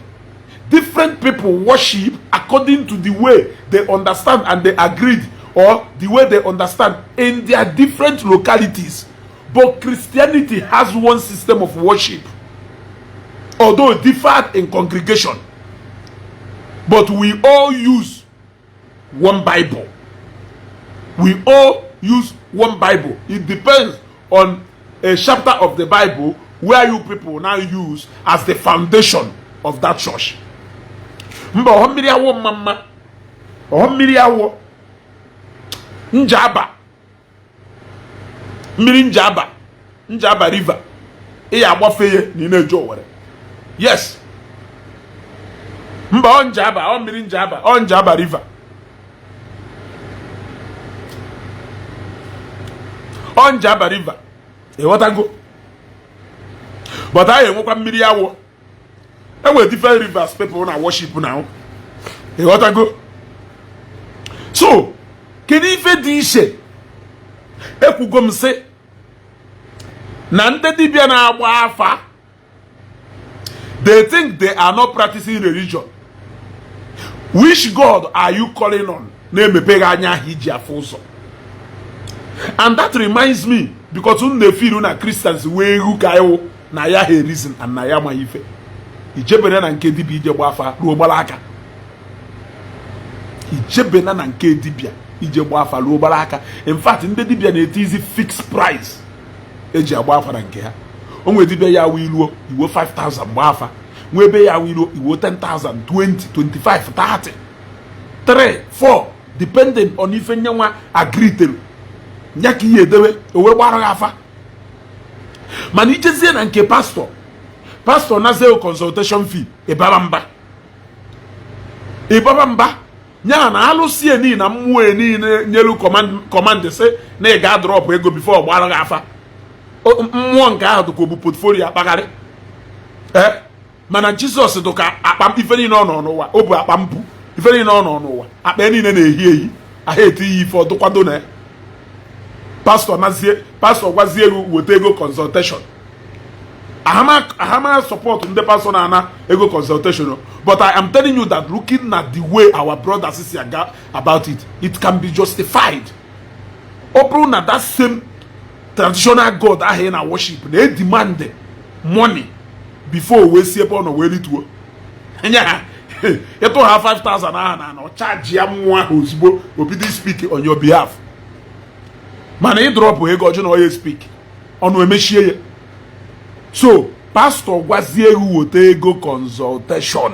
Different people worship according to the way they understand and they agreed, or the way they understand in their different localities. But Christianity has one system of worship, although differed in congregation, but we all use one Bible. We all use one Bible. It depends on a chapter of the Bible where you people now use as the foundation of that church. Mba, ọghọ mmiri awọ mma mma, ọghọ mmiri awọ Njaba, mmiri Njaba, Njaba River, ị ya agbafe ya na ị na-eje Owere. Yes, mba, ọ Njaba, ọ mmiri Njaba, ọ Njaba River, ọ Njaba River, ịghọtago? But anyị enwekwa mmiri awọ. Enwere different rivers people na worship now, ịghọtago? So kedu ife dị iche? Ekwugo m sị na ndị dibịa na-agba afa, they think they are not practicing religion. Which God are you calling on na-emepeghị anya ahụ iji afụ ụzọ? And that reminds me, because unu na-efiru na Christians wee egwu ka iwu na ya ha reason and na ya ma ife ijebere na nke dibịa ije gba afa ruo gbara aka, ijebena na nke dibịa ije gba afa ruo gbara aka. In fact, ndị dibịa na-etizi fixed price eji agba afa na nke ha. O nwere dibịa ya awụ iluo iwo 5000 gba afa, nwee ebe ya awụ iluo iwo 10,000, 20, 25, 30, 3, 4, depending on ife nyenwa agritere ya ka ihe edewe o wee gbara ya afa. Mana ijezie na nke pastọ, pastọ nazie consultation fee, ịbaba mba, ịbaba mba nya na alụsị eni na mmụọ eni nyelu command sị na ị ga-adrop ego before gbara gị afa. Mmụọ nke ahụ dịka obu portfolio akpagharị. Ee, mana Jizọs dịka akpa ife niile ọ nọ n'ụwa, o bụ akpa mpụ ife niile ọ nọ n'ụwa, akpa ya niile na-ehi ehi ahụ eti ya ife ọdụkwado na ya. Pastọ nazie, pastọ gwazie ego, weta ego consultation. Ahama support ndị pastọ na-ana ego consultation, but I am telling you that looking at the way our brothers si aga about it, it can be justified. Ọ bụrụ na that same traditional god ahụ ị na worship na demand money before wee si ebe ọ nọ wee rituo nye ha, ịtụ ha 5000 ahụ na ọ charge ya mmụọ ahụ ozugbo, obido speak on your behalf. Mana ị drop ego, ọjụ na onye speak ọnụ emechie ya. So pastọ gwazie ego, weta ego consultation,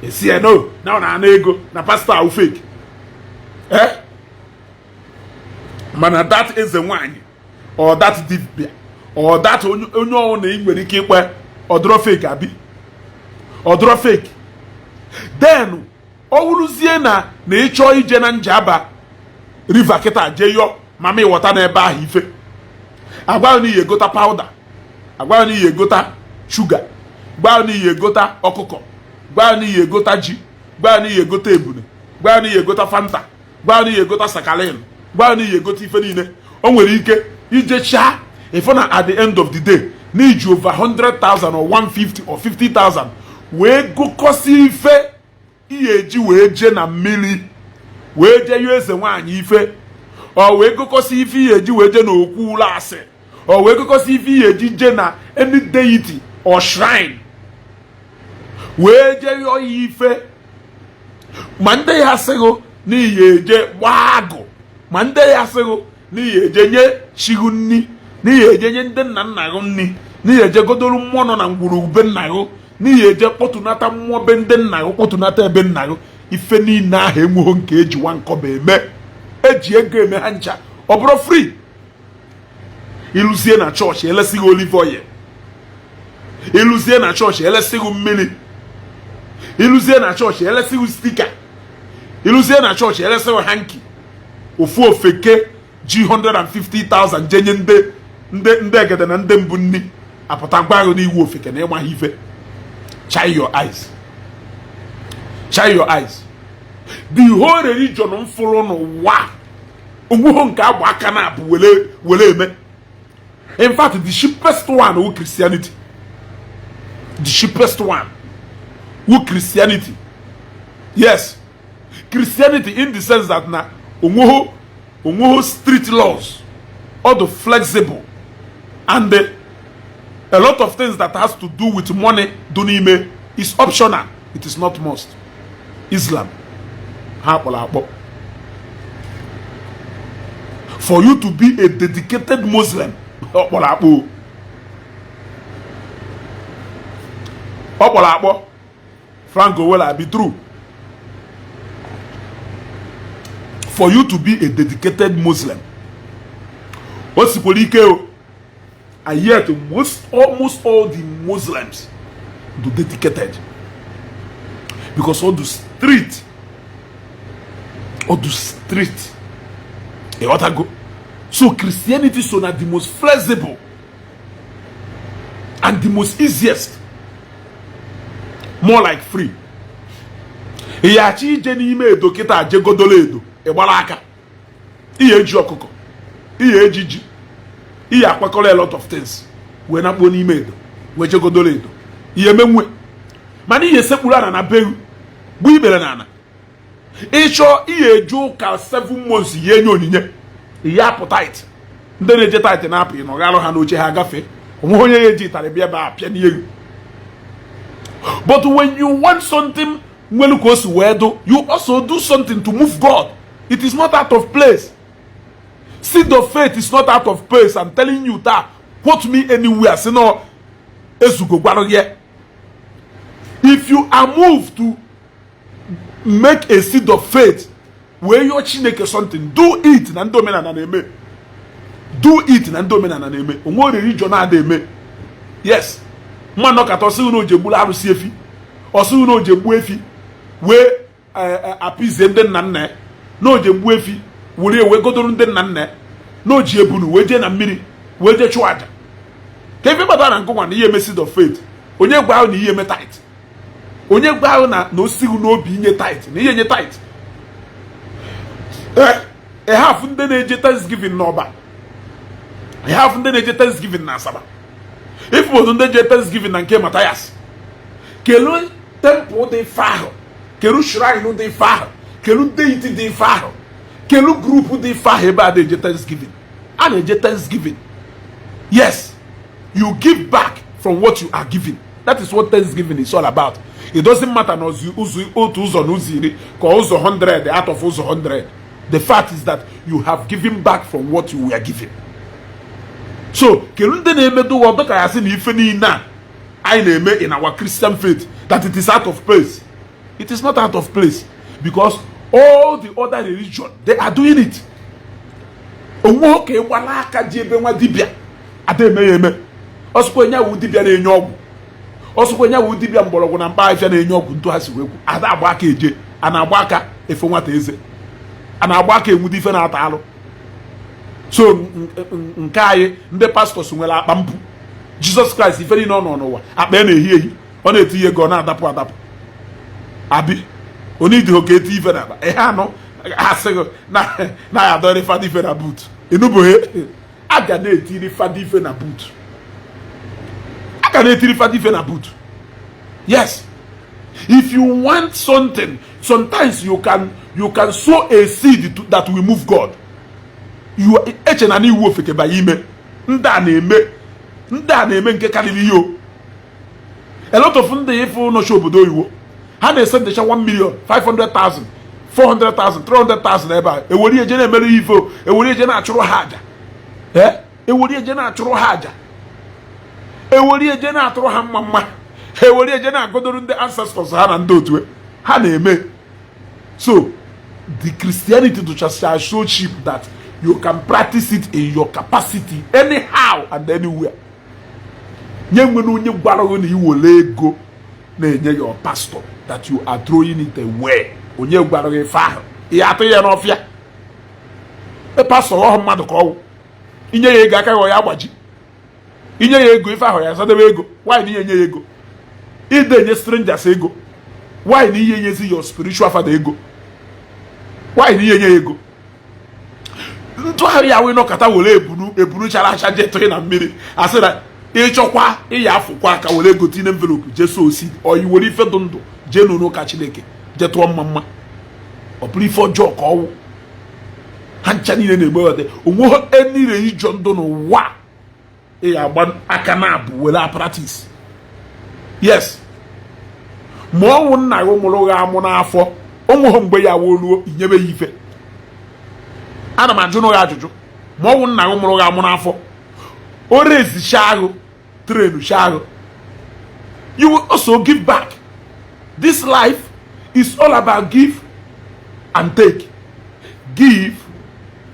esi ya no na ọ na-ana ego na pastọ ahụ fake. Eh, mana that eze nwanyị or that dibia or that onye ọnwụ na ị nwere ike ikpe ọdụrọ fake, abi ọdụrọ fake. Then ọ wụrụzie na na ịchọọ ije na Njaba River kịta jee yọọ mama ịghọta n'ebe ahụ ife, agwa na iyi egota powder, agwa na iyi egota shuga, gwa na iyi egota ọkụkọ, gwa na iyi egota ji, gwa na iyi egota ebune, gwa na iyi egota Fanta, gwa na iyi egota sakalin, gwa na iyi egota ife niile. O nwere ike ijechaa ịfụ na at the end of the day na iji over 100,000 or 150 or 50,000 wee gụkọsi ife ihe eji wee jee na mmiri wee jee yọọ eze nwaanyị ife, ọ wee gụkọsi ife ihe eji wee jee n'okwu ụlọ asị, ọ wee gụkọsi ife ihe eji jee na any deity or shrine wee jee yọọ ya ife. Ma ndị ya asịghị n'ihi eje gbaa agụ, ma ndị ya asịghị n'ihi eje nye chigu nni, n'ihi eje nye ndị nna nna gị nni, n'ihi eje godoro mmụọ nọ na ngwurugwu be nna gị, n'ihi eje kpọtụnata mmụọ be ndị nna gị, kpọtụnata ebe nna gị. Ife niile ahụ enweghị nke eji nwa nkọba eme, eji ego eme ha ncha, ọ bụrụ free. Ịlụzie na chọọchị elesighị olive oil, ịlụzie na chọọchị elesighị mmiri, ịlụzie na chọọchị elesighị sticker, Ịlụzie na chọọchị, eresịghị hanky. Ofu ofeke ji 150,000 jenye ndị egede na ndị mbụ nni apụta gwa ahụ n'iwu ofeke na ịmaghị ife. Shine your eyes, shine your eyes. The whole religion m fụrụ n'ụwa, onweghị nke agba aka na abụ were eme. In fact, the cheapest one wụ Christianity. The cheapest one wụ Christianity. Yes, Christianity, in the sense that na onweghị strict laws, all the flexible and a lot of things that has to do with money do n'ime is optional, it is not must. Islam, ha kpọrọ akpọ. For you to be a dedicated Muslim, ọ kpọrọ akpọ, ọ kpọrọ akpọ. Frank Owela be true. For you to be a dedicated Muslim, o sikwara ike o. And yet most, almost all the Muslims do dedicated, because all the street, all the street, ịghọtago? So Christianity so na the most flexible and the most easiest, more like free. Ị achọ ije n'ime Edo kịta, jegodolo Edo, ịgbara aka, ihe eji ọkụkọ, ihe eji ji, ihe akwakọrọ, a lot of things wee nakpuo n'ime Edo, wee jegodolo Edo, ihe emenwe. Mana ihe sekpuru ana na beru bụ ikpere na ana ịchọ ihe eje ụka 7 months, ihe enye onyinye, ihe apụ tithe. Ndị na-eje tithe na-apụ, ị nọgharụ ha n'oche, ha gafee. Onwe onye ya eji ịtarị bịa ebe a pịa n'ihe. But when you want something nwere ka o si wee do, you also do something to move God. It is not out of place. Seed of faith is not out of place. I'm telling you that. Quote me anywhere. Say no, ezugo gwara ya. If you are moved to make a seed of faith wee yọọ Chineke something, do it. Na ndị omenala na-eme, do it. Na ndị omenala na-eme, onwe religion na-ada eme. Yes, mmanụ ọkata ọsịghị na oje gburu arụsị efi, ọsịghị na oje gbuo efi wee appease ndị nna nna ya, na oje gbuo efi were wee godoro ndị nna nna ya, na oji ebunu wee jee na mmiri wee jee chụọ aja. Ka ife kpatara na nkụnwa na ihe eme seed of faith, onye gwa ahụ na ihe eme tithe, onye gwa ahụ na osighi n'obi inye tithe, na ihe nye tithe ehafụ ndị na-eje thanksgiving n'Ọba, ehafụ ndị na-eje thanksgiving na Asaba, ifu ndị je thanksgiving na nke Mathias. Kelu temple dị ife ahụ, kelu shrine dị ife ahụ, kelu deity dị ife ahụ, kelu group dị ife ahụ ebe a na-eje thanksgiving. A na-eje thanksgiving. Yes, you give back from what you are giving. That is what thanksgiving is all about. It doesn't matter na ụzọ otu ụzọ na ụzọ 10 ka ụzọ 100 out of ụzọ 100. The fact is that you have given back from what you were given. So kedu ndị na-emedo ụwa dịka ya sị na ife niile a anyị na-eme in our Christian faith, that it is out of place? It is not out of place, because all the other religion, they are doing it. Onwe ka ịgbala aka ji ebe nwa dibịa ada eme ya eme. Ọsụkwa enye wu dibịa na-enye ọgwụ, ọsụkwa enye wu dibịa mgbọrọgwụ na mkpa ahịfịa na-enye ọgwụ. Ntu ha si wee kwu, ada agba aka eje, a na-agba aka efe nwata eze, a na-agba aka enwude ife na-ata alụ. So nke anyị, ndị pastors nwere akpa mpụ. Jizọs Kraịst, ife niile ọ nọ n'ụwa, akpa ya na-ehi ehi, ọ na-eti ego, ọ na-adapụ adapụ. Abi onidiho ka eti ife na akpa ihe anọ asịghị na ya adọrị fada ife na boot. Enuboghe a ga na-etiri fada ife na boot, a ga na-etiri fada ife na boot. Yes, if you want something, sometimes you can sow a seed that will move God. You eche na n'iwu ofeke banye ime. Ndị a na-eme, ndị a na-eme nke karịrị ihe o. A lot of ndị ife nọchi obodo oyibo, ha na-ese ndecha 1 million 500,000, 400,000, 300,000 ebe a, ewere eje na-emere ya ife o, ewere eje na-achụrụ ha aja, ee, ewere eje na-achụrụ ha aja, ewere eje na-atụrụ ha mma mma, ewere eje na-agodoro ndị ancestors ha na ndị otu ha na-eme. So the Christianity dụchasịa so cheap that you can practice it in your capacity, anyhow and anywhere. Nye nwere onye gwara gị na iwere ego na-enye your pastor, that you are throwing it away. Onye gwara gị ife ahụ? Ihe atụ ya n'ọfịa. Pastọ ọhụ mmadụ ka ọwụ. Inye ya ego, aka ya agbaji. Inye ya ego, ife ahụ ya asadebe ego. Why na ihe nye ya ego? Ide enye strangers ego, why na ihe enyezi your spiritual father ego? Why na ihe nye ya ego? Ntụgharị ya wee nọkọta were ebunu ebunu chara acha jee tụghị na mmiri, asị na ịchọkwa ịya afụkwa aka were ego tinye envelope jee sow seed, ọ were ife dụ ndụ jee n'ụlọ ụka Chineke jee tụọ mma mma. Ọ bụrụ ife ọjọọ ka ọwụ. Ha ncha niile na-egbe ọdị onwe any religion ndụ n'ụwa ị agba aka na abụ were a practice. Yes, ma ọnwụ nna gị mụrụ gị amụ n'afọ, onweghị mgbe ya woluo inyebe ya ife. Ana m ajụ gị ajụjụ, ma ọnwụ nna gị mụrụ gị amụ n'afọ, o rezicha ahụ, trainucha ahụ, you will also give back. This life is all about give and take, give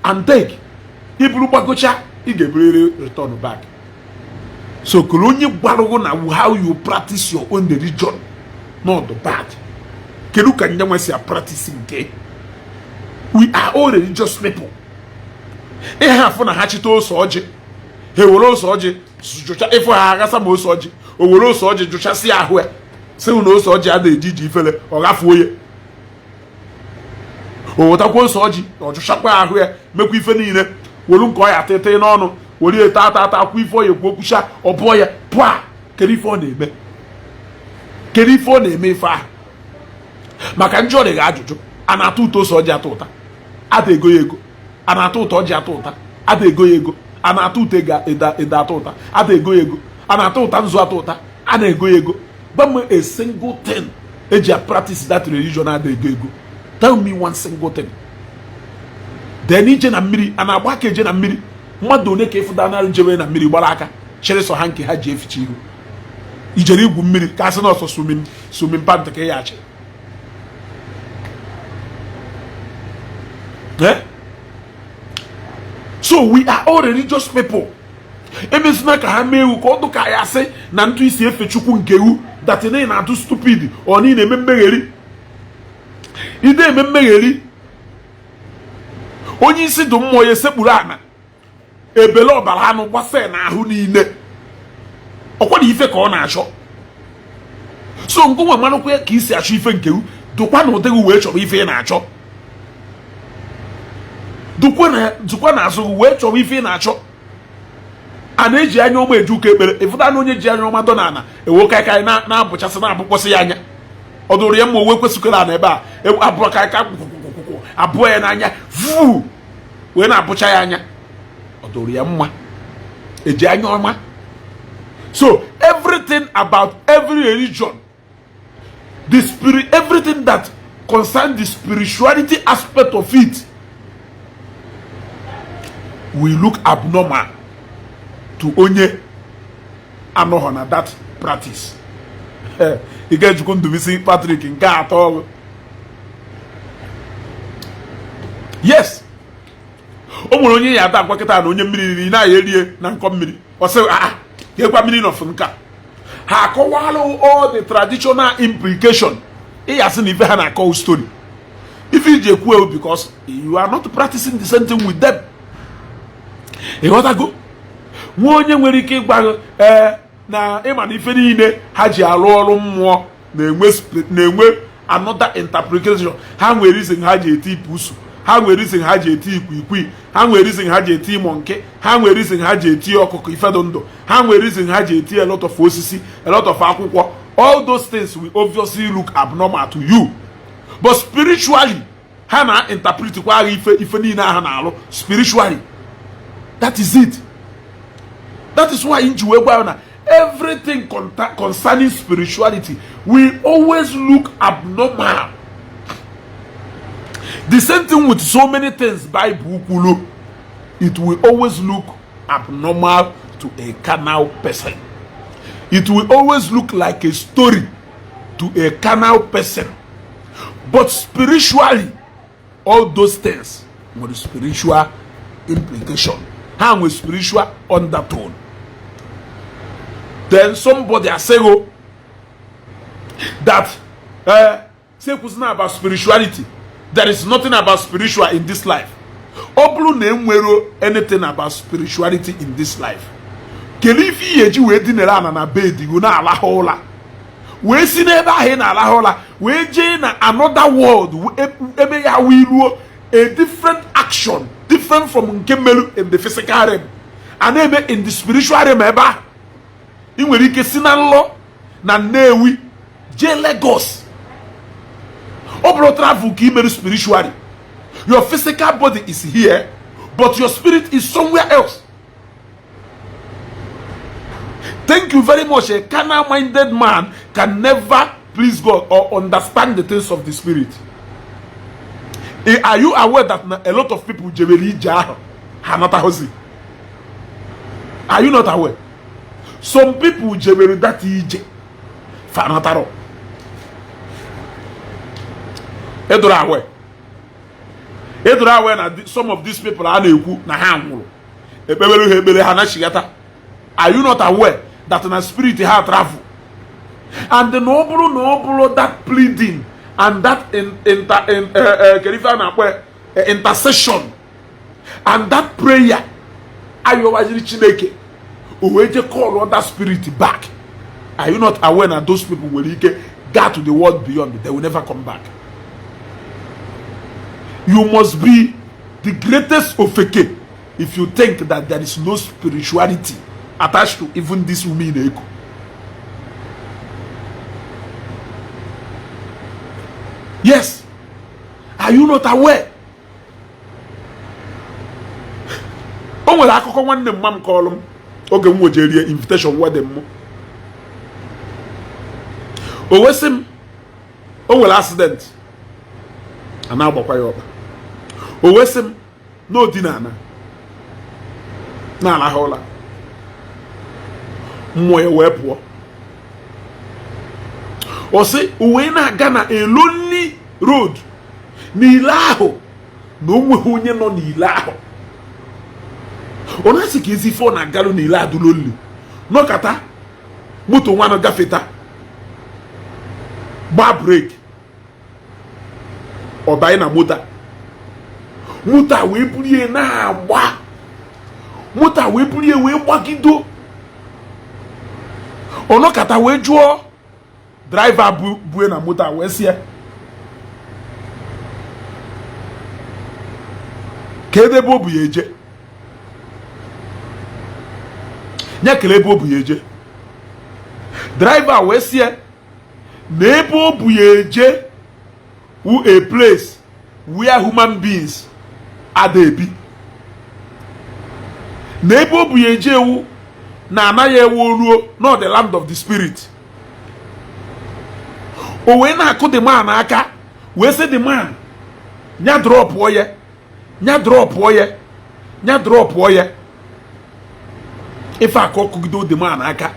and take. Iburu gbagocha, ị ga-eburịrị return back. So kere onye gwarụgụ na how you practice your own religion not bad? Kedu ka nyanwa si practice nke? We are all religious people. Ihe afụ na ha chite ose ọjị, ha ewere ose ọjị jụcha ịfụ ha aghasa ma ose ọjị, o were ose ọjị jụchasị ahụ ya, sị na ose ọjị a na-eji iji ifele, ọ gafuo ya. O wetakwa ose ọjị, ọ jụchakwa ahụ ya, mekwa ife niile, were nke ọ ya atịtị n'ọnụ, were ya ata ata akwa ife ọ ya ekwu okwucha, ọ bụọ ya pụa. Kedu ife ọ na-eme? Kedu ife ọ na-eme ife ahụ? Maka njọ dị gị ajụjụ, a na-atụ ụtọ ose ọjị atụ ụta, ada ego ya ego. A na-atụ ụtọ ọjị atụ ụta, ada ego ya ego. A na-atụ ụtọ ede atụ ụta, ada ego ya ego. A na-atụ ụta nzu atụ ụta, a na-ego ya ego. Gwa m a single thing eji a practice that religion ada ego ego. Tell me one single thing. Then ije na mmiri, a na-agba aka eje na mmiri. Mmadụ one ka ịfụda na njebe na mmiri gbara aka chere sọ ha nke ha ji eficha ihu? Ijere igwu mmiri ka asị na ọsọ swimming pant ka ị ya achị. Eh? So we are all religious people. Emezina ka ha mee ewu ka ọ dụ ka ya sị na ntụ isi efe Chukwu nke ewu that na na-atụ stupid, ọ na eme mmegheri, ide eme mmegheri. Onye isi dụ mmụọ ya esekpuru ana ebele ọbara anụ gbasa n'ahụ niile, ọkwa na ife ka ọ na-achọ. So ngụnwa manụkwa ka isi achọ ife nke ewu, dụkwa na ụdị gị wee chọrọ ife ị na-achọ, dụkwa na azụ gị wee chọrọ ife ị na-achọ. A na-eji anya ọma eje ụka ekpere. Ịfụta na onye ji anya ọma dọ n'ala ewo kaikai na-abụchasị na-abụkpọsị ya anya, ọ dụrụ ya mma owe kwesịkwara ana ebe a abụọ kaikai kwụkwụkwụkwụ abụọ ya n'anya vu wee na-abụcha ya anya, ọ dụrụ ya mma eji anya ọma. So everything about every religion, the spirit, everything that concerns the spirituality aspect of it will look abnormal to onye anọghọ na that practice. Ikechukwu Ndubisi Patrick nke atọ ọrụ. Yes, o nwere onye ya ata akwa kịta na onye mmiri riri na-aya erie na nkọ mmiri, ọ sị ah, gekwa mmiri nọfụ nka ha akọwalụ all the traditional implication. Ị sị na ife ha na-akọ story ife iji ekwu ewu because you are not practicing the same thing with them. Ịghọtago? Nwa onye nwere ike ịgwa gị ee na ịma na ife niile ha ji arụ ọrụ mmụọ na-enwe another interpretation. Ha nwere reason ha ji eti pusu, ha nwere reason ha ji eti ikwiikwi, ha nwere reason ha ji eti monkey, ha nwere reason ha ji eti ọkụkọ ifedo ndụ, ha nwere reason ha ji eti a lot of osisi, a lot of akwụkwọ. All those things will obviously look abnormal to you, but spiritually ha na interpret kwa agha ife ife niile ha na-alụ spiritually. That is it. That is why nji wee gwa na everything concerning spirituality will always look abnormal. The same thing with so many things Bible kwuru, it will always look abnormal to a carnal person. It will always look like a story to a carnal person, but spiritually all those things nwere spiritual implication, ha nwere spiritual undertone. Then somebody asego that Sị ekwuzina about spirituality. There is nothing about spiritual in this life. Ọ bụrụ na enwero anything about spirituality in this life, kedu ife ị ya-eji wee dinere ana na bed gị na-alahụ ụla, wee si n'ebe ahụ ị na-alahụ ụla wee jee na another world, ebe ya wee ruo a different action, different from nke melu in the physical realm, a na-eme in the spiritual realm? Ebe ahụ ị nwere ike si na nlọ na Nnewi jee Lagos, ọ bụrụ travel ka ị mere spiritually. Your physical body is here, but your spirit is somewhere else. Thank you very much. A carnal minded man can never please God or understand the things of the spirit. Are you aware that a lot of people jebere ije ahụ, ha anataghịzi? Are you not aware? Some people jebere that ije, fa anataro. Ị dụrọ aware? Ị dụrọ aware na some of these people a na-ekwu na ha nwụrụ, ekpebere ha ekpere, ha nachigata? Are you not aware that na spirit ha travel, and na ọ bụrụ na ọ bụrụ that pleading and that inter in, kedu ife a na-akpọ intercession and that prayer ayọwaziri Chineke, o wee je call that spirit back? Are you not aware na those people nwere ike go to the world beyond, they will never come back? You must be the greatest ofeke if you think that there is no spirituality attached to even this woman na-eku. Yes, are you not aware? O nwere akụkọ nwanne mma m kọọlụ m oge m nwejerie invitation wedding m. O wee sị m o nwere accident, a na-agbakwa ya ọkpa. O wee sị m na o dina ana na-alahụ ụla, mmụọ ya wee pụọ. Ọ sị o wee na-aga na a lonely road n'ile ahụ, na o nweghị onye nọ n'ile ahụ. Ọ na-asị ka ezi ife ọ na-agalụ n'ile adụ lonely. Nọkata, moto nwanụ gafeta, gbaa brake, ọ banye na moto. Moto a wee buru ya na-agba, moto a wee buru ya wee gbagido. Ọ nọkata wee jụọ driver bue na moto a, wee sị ya, kedu ebe o bu ya eje? Ya kele ebe o bu ya eje. Driver wee sị ya na ebe o bu ya eje wu a place where human beings ada ebi, na ebe o bu ya eje ewu na anaghị ewe ruo not the land of the spirit. O wee na-akụ the man aka, wee sị the man nya dropụọ ya, nya dropụọ ya, nya dropụọ ya. Ife aka ọkụgido the man aka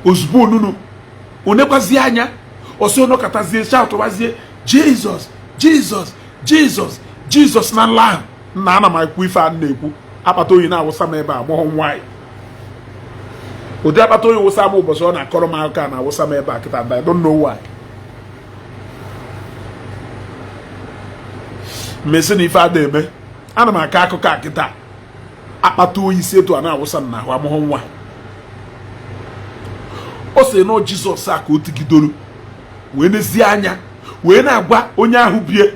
ozugbo onunu onekwazie anya ọsọ, ọnọkọtazie shoutụbazie, "Jesus, Jesus, Jesus, Jesus," na nla ahụ. Nna, ana m ekwu ife a na-ekwu, akpata oyi na-awụsa m ebe a. Mụọ nwaanyị, ụdị akpata oyi wụsa m ụbọchị ọ na-akọrọ m aka na-awụsa m ebe a kịta. I don't know why. Mmesi na ife ada eme, ana m akọ akụkọ a kịta, akpata oyi si etu a na-awụsa m n'ahụ. Amụhụ nwa, ọ sị na Jizọs a ka o tigidoro wee nezie anya, wee na-agwa onye ahụ bie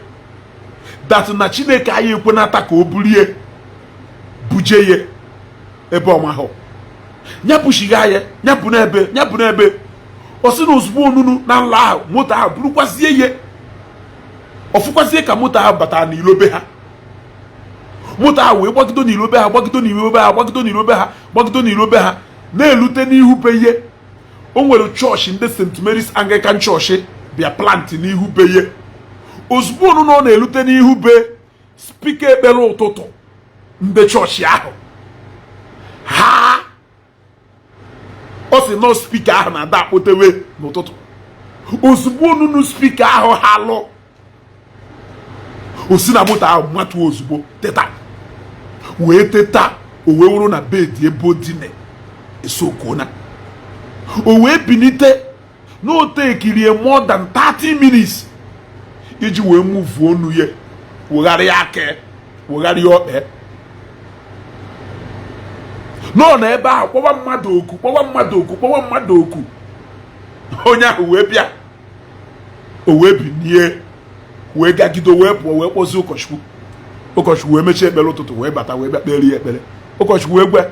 that na Chineke anyị ekwenata ka o bulie buje ya ebe ọmahụ ya buchiga ya, ya bụ n'ebe, ya bụ n'ebe. Ọ sị na ozugbo onunu na nla ahụ, moto ahụ burukwazie ihe, ọfụkwazie ka moto ahụ batara n'ilo be ha. Moto ahụ wee gbagido n'ilo be ha, gbagido n'ilo be ha, gbagido n'ilo be ha, gbagido n'ilo be ha, na-elute n'ihu be ihe. O nwere chọọchị ndị St. Mary's Anglican Church bịa plant n'ihu be ihe. Ozugbo onunu ọ na-elute n'ihu be, speaker ekpere ụtụtụ ndị chọọchị ahụ ha, ọ sị nọ speaker ahụ na-ada akpọtewe n'ụtụtụ. Ozugbo onunu speaker ahụ ha lụ, o si na moto ahụ matuo ozugbo, teta, wee teta. O wee wụrụ na bed ebe o dine esokona. O wee bilite n'otu ekirie more than 30 minutes. Iji wee muvuo onu ya, wegharịa aka, wegharịa ọkpa nọ na ebe ahụ, kpọwa mmadụ oku, kpọwa mmadụ oku, kpọwa mmadụ oku. Onye ahụ wee bịa, o wee binie, wee gagide, wee pụọ, wee kpọzie ụkọchukwu. Ụkọchukwu wee mechie ekpere ụtụtụ, wee bata, wee bịa kpere ya ekpere. Ụkọchukwu wee gwe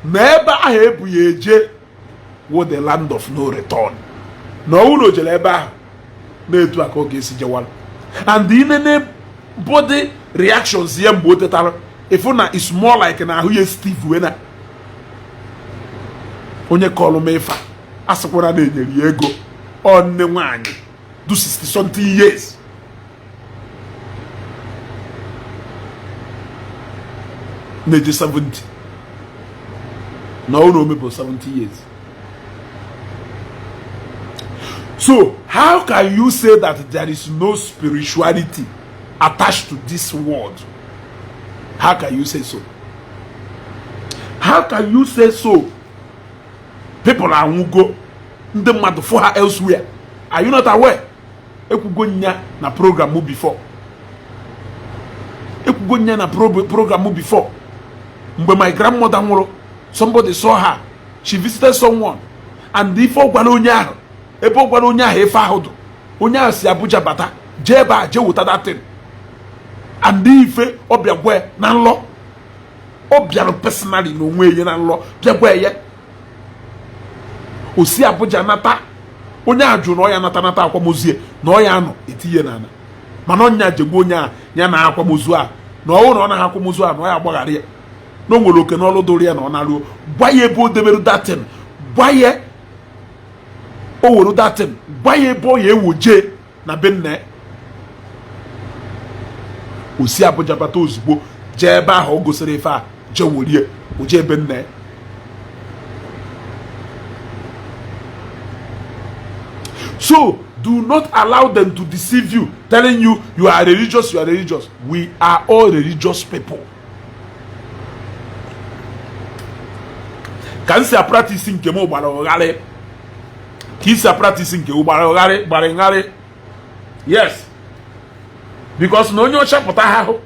na ebe ahụ ebu ya eje wụ the land of no return, na ọnwụ na o jere ebe ahụ na-etu a ka ọ ga-esi jewara. And inene body reactions ya mgbe o tetara, ịfụ na it's more like na ahụ ya stiff. Wee na onye kọlụ m ife a sịkwara na enyere ya ego. Ọ nne nwaanyị do 60 something years na-eje 70, na ọ na omebụ 70 years. So how can you say that there is no spirituality attached to this world? How can you say so? How can you say so? People anwụgo, ndị mmadụ fụ ha elsewhere. Are you not aware? Ekwugo nya na program before, ekwugo nya na program before. Mgbe my grandmother nwụrụ, somebody saw her. She visited someone, and ife ọ gwara onye ahụ, ebe ọ gwara onye ahụ ife ahụ dụ, onye ahụ si Abuja bata, jee ebe a, jee weta that thing. And ife ọ bịa gwa na nlọ, ọ bịara personally na onwe ya na nlọ, bịa gwa ya. O si Abuja nata. Onye a jụrụ na ọ ya nata nata akwamozu ya, na ọ ya anọ etinye n'ala, mana ọnya jegbu onye a ya na akwamozu a, na ọwụ na ọ naghị akwamozu a, na ọ ya agbaghara ya, na o nwere oke n'ọlụ dụrụ ya, na ọ naruo gwa ya ebe o debere that thing, gwa ya o were that thing, gwa ya ebe ọ ya ewoje na be nna ya. O si Abuja bata ozugbo, jee ebe ahụ o gosiri ife a, jee werie, o jee ebe nna ya. So do not allow them to deceive you, telling you you are religious, you are religious. We are all religious people. Ka m si apractice nke m gbara ụgharị, ka isi apractice nke gbara ụgharị, gbara ngharị. Yes, because na onye ọcha pụta ha hụ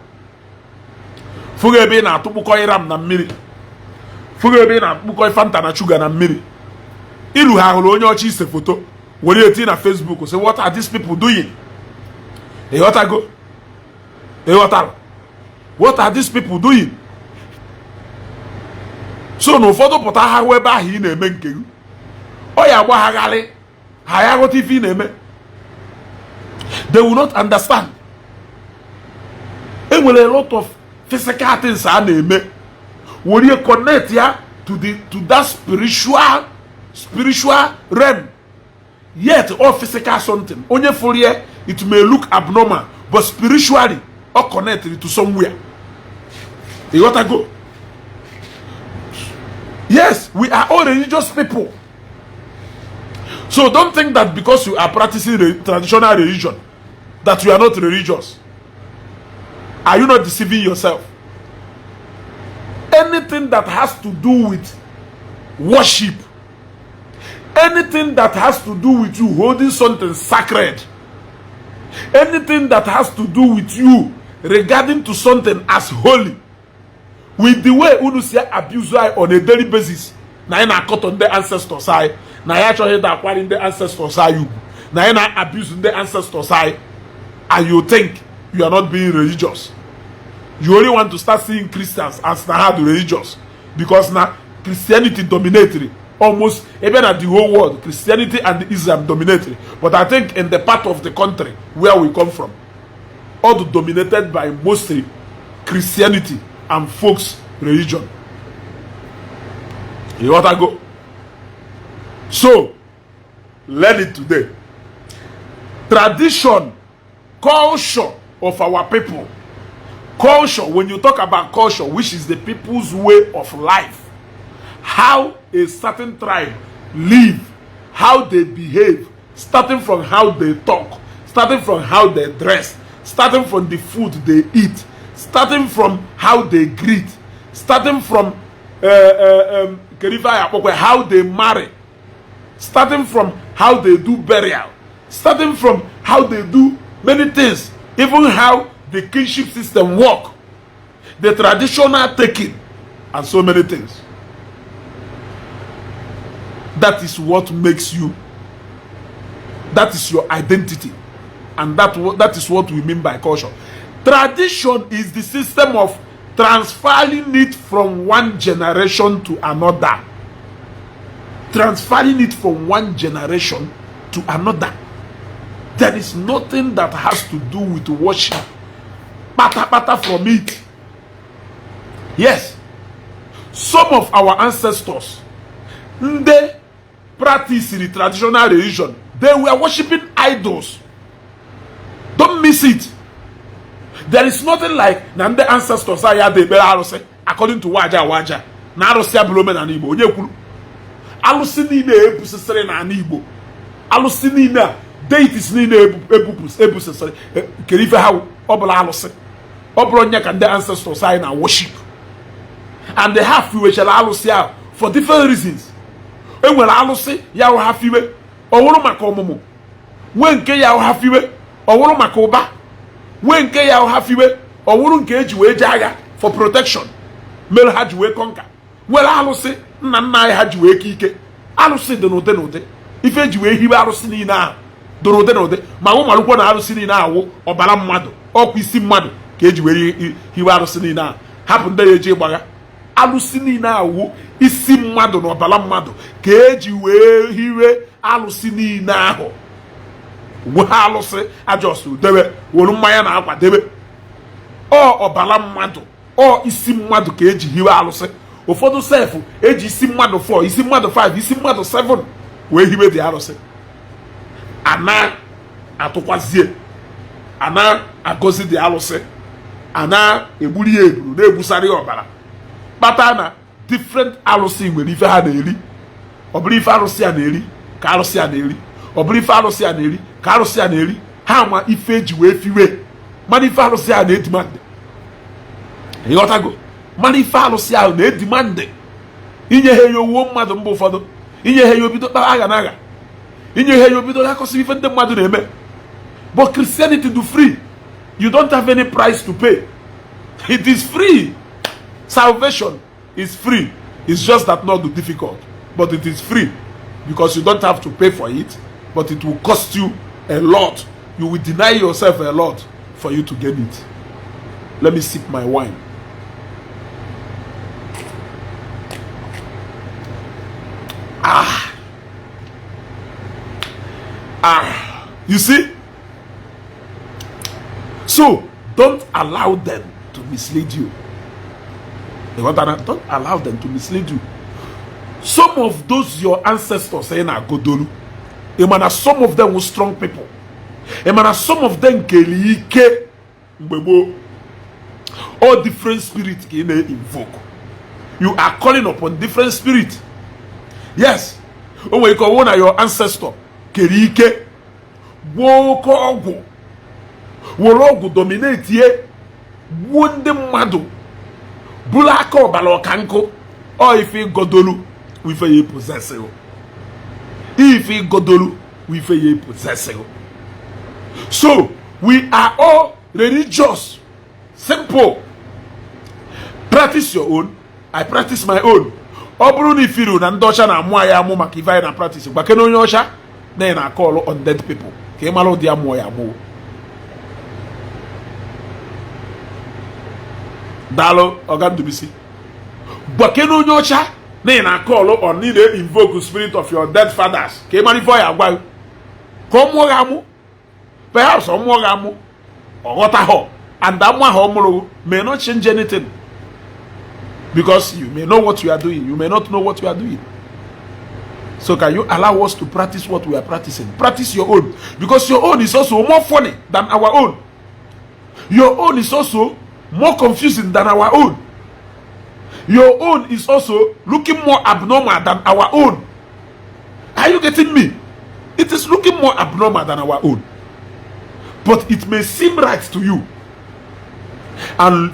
fụghị ebe ị na-atụkpụkọ ịram na mmiri, fụghị ebe ị na-atụkpụkọ Fanta na shuga na mmiri, iru ha hụrụ onye ọcha ise foto were eti na Facebook, say, "What are these people doing?" Ịghọtago? Ịghọtara? "What are these people doing?" So na ụfọdụ pụta ha hụ ebe ahụ ị na-eme nke gị, ọ ya agbagharị ha, ya ghọta ife ị na-eme. They will not understand. Enwere a lot of physical things a na-eme were connect ya to that spiritual realm, yet all physical something. Onye fụrụ ya, it may look abnormal, but spiritually ọ connect to somewhere. Ịghọtago? Yes, we are all religious people. So don't think that because you are practicing traditional religion that you are not religious. Are you not deceiving yourself? Anything that has to do with worship, anything that has to do with you holding something sacred, anything that has to do with you regarding to something as holy, with the way unu si abuse anyị on a daily basis, na anyị na-akọtọ ndị ancestors anyị, na anyị achọghị ịda akwari ndị ancestors anyị ugwu, na anyị na-abuse ndị ancestors anyị, and you think you are not being religious. You only want to start seeing Christians as na ha dị religious because na Christianity dominated almost even at the whole world. Christianity and Islam dominated, but I think in the part of the country where we come from, all dominated by mostly Christianity and folks religion. You want to go? So learn it today. Tradition, culture of our people, culture, when you talk about culture, which is the people's way of life, how a certain tribe live, how they behave, starting from how they talk, starting from how they dress, starting from the food they eat, starting from how they greet, starting from kedu ife anyị akpọkwa, how they marry, starting from how they do burial, starting from how they do Many things, even how the kinship system work, the traditional taking, and so many things. That is what makes you, that is your identity, and that is what we mean by culture. Tradition is the system of transferring it from one generation to another, transferring it from one generation to another. There is nothing that has to do with worship pata pata from it. Yes, some of our ancestors, ndị practice the traditional religion, they were worshiping idols. Don't miss it. There is nothing like na ndị ancestors anyị ada ekpere arụsị. According to Waja Waja, na arụsị abụrụ omenala Igbo. Onye kwuru alụsị niile ebusịsịrị n'ala Igbo, alụsị niile a, deities niile ebusịsịrị, kere ife ha ọ bụla alụsị, ọ bụrụ onye ka ndị ancestors anyị na worship, and they have fiwechara alụsị ahụ for different reasons. E nwere alụsị ya hụ ha fiwe, ọ wụrụ maka ọmụmụ, nwee nke ya hụ ha fiwe, ọ wụrụ maka ụba, nwee nke ya hụ ha fiwe, ọ wụrụ nke eji wee jee agha for protection mere ha ji wee conquer, nwere alụsị nna nna anyị ha ji wee ke ike. Alụsị dị n'ụdị n'ụdị. Ife eji wee hiwe alụsị niile ahụ dị n'ụdị n'ụdị, ma wụ malụkwa na alụsị niile ahụ ọbara mmadụ, ọkwa isi mmadụ ka eji wee hiwe arụsị niile ahụ. Hapụ ndị ya eji gbagha alụsị niile ahụ, isi mmadụ na ọbara mmadụ ka eji wee hiwe alụsị niile ahụ. Gwe ha alụsị ajọs debe, were mmanya na akwa debe, ọ ọbara mmadụ, ọ isi mmadụ ka eji hiwe alụsị. Ụfọdụ sef eji isi mmadụ 4, isi mmadụ 5, isi mmadụ 7 wee hiwe dị arụsị. Ana atụkwazie, ana agọzi dị alụsị, ana egburu ya eburu, na-egbusara ya ọbara, kpata na different alụsị nwere ife ha na-eri. Ọ bụrụ ife arụsị a na-eri ka arụsị a na-eri, ọ bụrụ ife arụsị a na-eri ka arụsị a na-eri. Ha ma ife eji wee fiwe, mana ife arụsị a na-edemand, ịghọtago? Mana ife arụsị ahụ na-edemand, inye ha ya owuo mmadụ. Mgbe ụfọdụ inye ha ya, obido kpara agha na agha, inye ha ya, obido akọsị ife ndị mmadụ na-eme. But Christianity do free. You don't have any price to pay. It is free. Salvation is free. It's just that not difficult, but it is free because you don't have to pay for it, but it will cost you a lot. You will deny yourself a lot for you to get it. Let me sip my wine. Ah, ah, you see? So don't allow them to mislead you. Don't allow them to mislead you. Some of those your ancestors saying agodolu, ịmana some of them were strong people. Ịmana some of them kere ike mgbe gboo. All different spirit ka ị na-invoke. You are calling upon different spirit. Yes, o nwere ike ọwụ na your ancestor kere ike, gwọọ oke ọgwụ, were ọgwụ dominate ye, gbuo ndị mmadụ, bụrụ aka ọbara ọka nkụ. Ọ ife ịgodolu, ife ya possess, ife ịgodolu, ife ya possess. So we are all religious. Simple. Practice your own, I practice my own. Ọ bụrụ na ifiru na ndị ọcha na-amụ anyị amụ maka ife anyị na practice, gbakene onye ọcha na ị na-akọlụ on dead people ka ị mara ụdị amụọ ya amụọ. Daalụ, ọga Ndubisi. Gbakene onye ọcha na ị na-akọlụ on, ị na-invoke spirit of your dead fathers, ka ị mara ife ọ ya agwa gị, ka ọ mụọ gị amụ. Perhaps ọ mụọ gị amụ, ọ ghọtaghọ, and amụ ahụ ọ mụrụ may not change anything, because you may know what you are doing, you may not know what you are doing. So can you allow us to practice what we are practicing? Practice your own, because your own is also more funny than our own. Your own is also more confusing than our own. Your own is also looking more abnormal than our own. Are you getting me? It is looking more abnormal than our own, but it may seem right to you and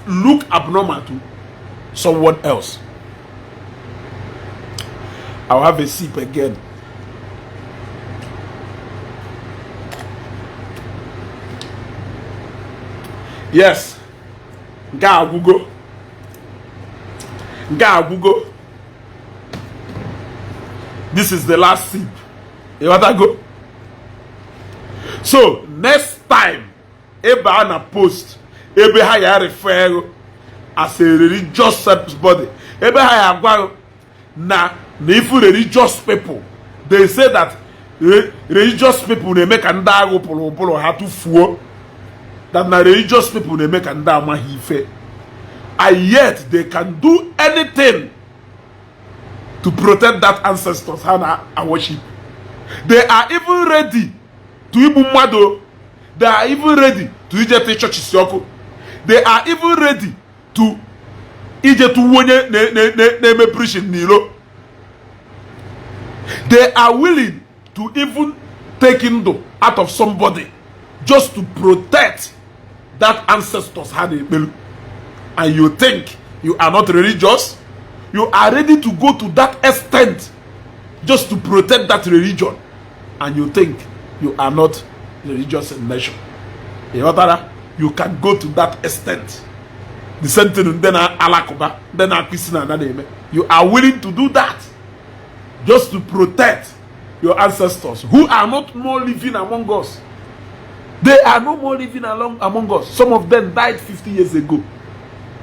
look abnormal to someone else. I'll have a sip again. Yes, nke a agwụgo, nke a agwụgo. This is the last sip, ịghọtago? So next time ebe a na post ebe ha ya refer as a religious body, ebe ha ya agwa na ifu religious people, they say that religious people na-eme ka ndị agha pụrụ ụbụrụ ha tụfuo, that na religious people na-eme ka ndị amaghị ife, and yet they can do anything to protect that ancestors ha na worship. They are even ready to igbu mmadụ. They are even ready to ije tụ chọọchị si ọkụ. They are even ready to ije tụwu onye na-eme preaching n'ilo. They are willing to even take ndụ out of somebody just to protect that ancestors ha na-ekpelu. And you think you are not religious? You are ready to go to that extent just to protect that religion, and you think you are not religious in nation? Ịghọtara? You can go to that extent. The same thing ndị na-alakụba, ndị na-akụ isi na ana na-eme. You are willing to do that just to protect your ancestors who are not more living among us. They are no more living among us. Some of them died 50 years ago.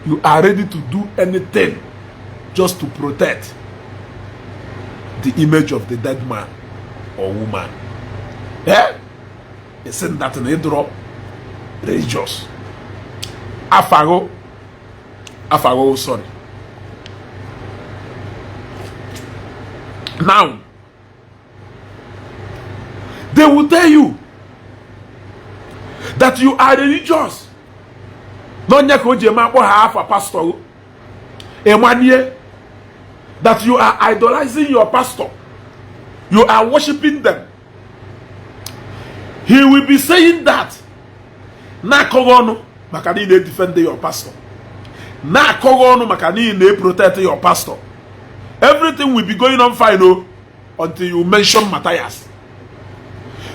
You are ready to do anything just to protect the image of the dead man or woman. Eh? Isn't that an ịdụrọ religious? Afago, afago, sorry. Now, they will tell you that you are religious. N'onye ka o ji eme akpọ ha afa pastor Emmanuel, that you are idolizing your pastor, you are worshiping them. He will be saying that na-akọghị ọnụ maka na ị na-edefend your pastor, na-akọghị ọnụ maka na ị na-protect your pastor. Everything will be going on fine o, until you mention Matthias.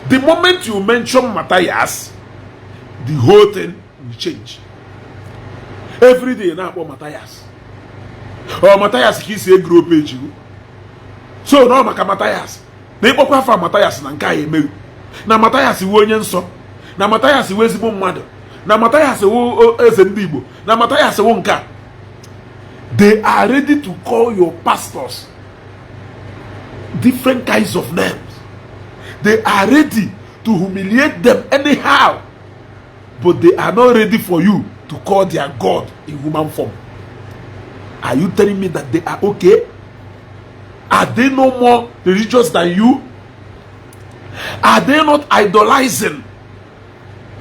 The moment you mention Matthias, the whole thing will change. Every day na-akpọ Matthias ọ Matthias ka isi e-grow page. So na ọ maka Matthias na ịkpọkwa afa Matthias na nke a emeghị na Matthias wu onye nsọ, na Matthias wu ezigbo mmadụ, na Matthias wu eze ndị Igbo, na Matthias wu nke a. They are ready to call your pastors different kinds of names. They are ready to humiliate them anyhow, but they are not ready for you to call their God in human form. Are you telling me that they are okay? Are they no more religious than you? Are they not idolizing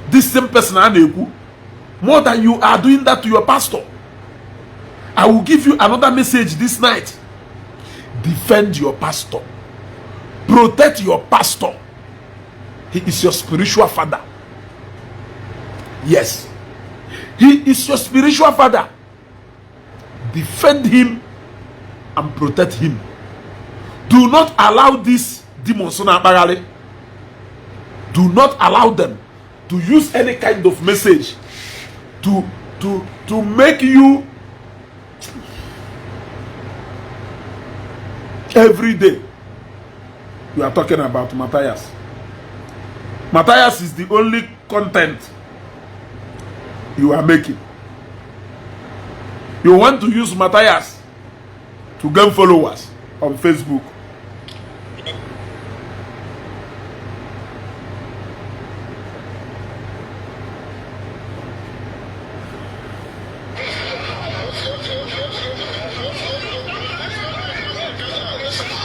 this same person a na-ekwu more than you are doing that to your pastor? I will give you another message this night. Defend your pastor. Protect your pastor. He is your spiritual father. Yes, he is your spiritual father. Defend him and protect him. Do not allow these demons na-akpagharị, do not allow them to use any kind of message to make you. Every day you are talking about Matthias. Matthias is the only content you are making. You want to use Matthias to gain followers on Facebook.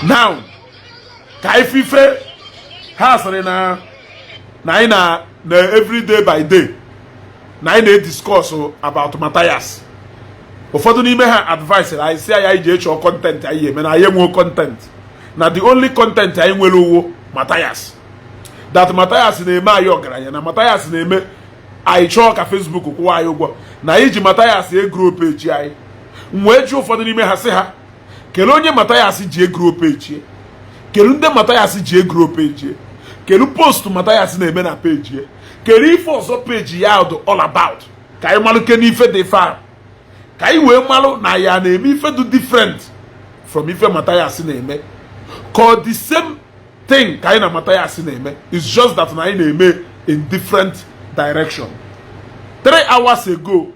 Now ka ifife ha sịrị na anyị na every day by day na anyị na-ediscuss about Matthias. Ụfọdụ n'ime ha advice anyị si anyị ji echọ content anyị eme na anyị enwe content, na the only content anyị nwere uwo Matthias, that Matthias na-eme anyị ọgaranya, na Matthias na-eme anyị chọọ ka Facebook kwụwa anyị ụgwọ, na anyị ji Matthias e-grow page anyị. M wee jụ ụfọdụ n'ime ha sị ha, kelee onye Matthias ji e-grow page? Kedu ndị Matthias ji e-grow page? Kedu post Matthias na-eme na page? Kedu ife ọzọ page ya dị all about? Ka anyị malụ ke n'ife dị ife a, ka anyị wee malụ na ya na-eme ife dị different from ife Mathias na-eme, ka ọ the same thing ka anyị na Mathias na-eme. It's just that na anyị na-eme in different direction. 3 hours ago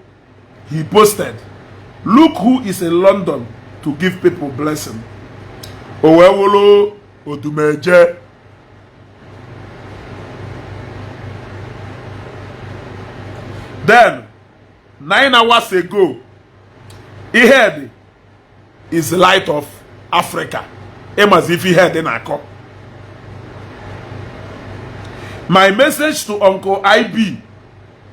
he posted, "Look who is in London to give people blessing." O wee wụlụ Odumeje. Then 9 hours ago, Ihedi is light of Africa. Ịmazi ife Ihedi na-akọ. "My message to Uncle IB,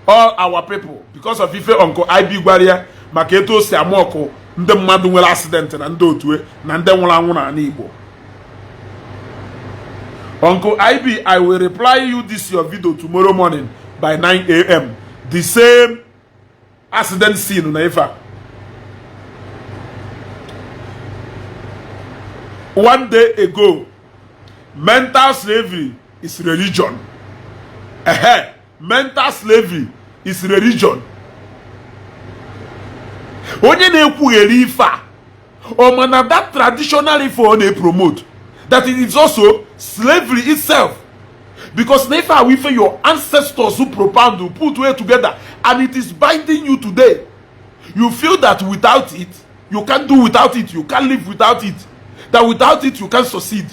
all our people," because of ife Uncle IB gwara ya maka etu o si ama ọkụ ndị mmadụ nwere accident na ndị otu na ndị nwụrụ anwụ n'ala Igbo. "Uncle IB, I will reply you this your video tomorrow morning by 9 a.m." The same accident scene na ife a. One day ago, "Mental slavery is religion." Ehe, mental slavery is religion. Onye na-ekwugheri ife a, ọ ma na that traditional ife ọ na-promote, that it is also slavery itself? Because na ife a ife your ancestors who propound to put way together, and it is binding you today. You feel that without it you can't do, without it you can't live, without it, that without it you can't succeed.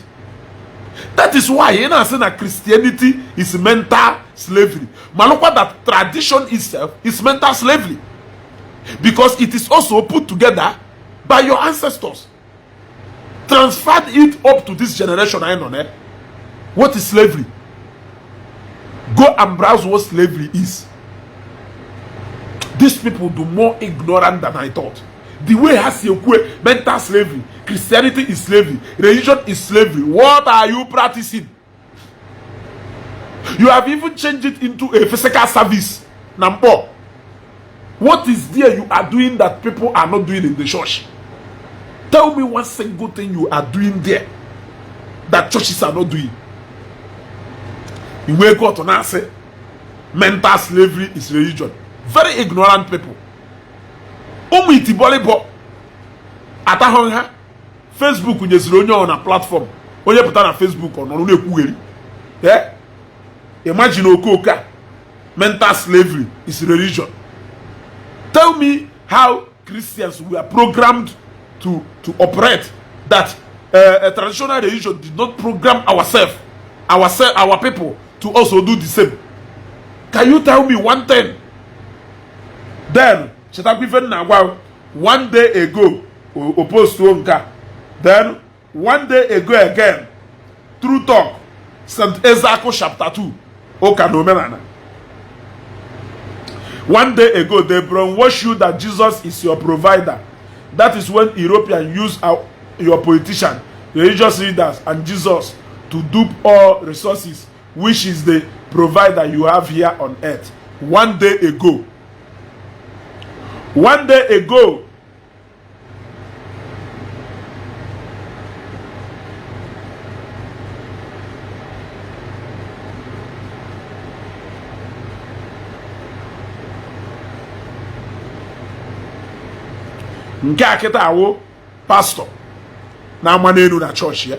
That is why ị na-asị na Christianity is mental slavery. Malụkwa that tradition itself is mental slavery, because it is also put together by your ancestors, transferred it up to this generation anyị nọ na. What is slavery? Go and browse what slavery is. These people do more ignorant than I thought. The way ha si ekwu mental slavery, Christianity is slavery, religion is slavery. What are you practicing? You have even changed it into a physical service na mkpọ. What is there you are doing that people are not doing in the church? Tell me one single thing you are doing there that churches are not doing. Iwe ego ọtọ na-asị mental slavery is religion. Very ignorant people. Ụmụ itibọlịbọ atahụ ha. Facebook nyeziri onye ọ na platform, onye pụta na Facebook ọ nọrọ na-ekwugheri. Eh, imagine okooko a, mental slavery is religion. Tell me how Christians were programmed to operate that a traditional religion did not program ourselves, our people to also do the same. Can you tell me one thing? Then chetakwa ife nna agwa. One day ago o postuo nke a. Then one day ago again, True Talk, St. Ezeaku chapter 2, ụka na omenala. One day ago, "They brainwash you that Jesus is your provider. That is when European use your politician, religious leaders and Jesus to dupe all resources, which is the provider you have here on earth." One day ago, one day ago. Nke a kịta awụ pastọ na-ama n'elu na chọọchị ya.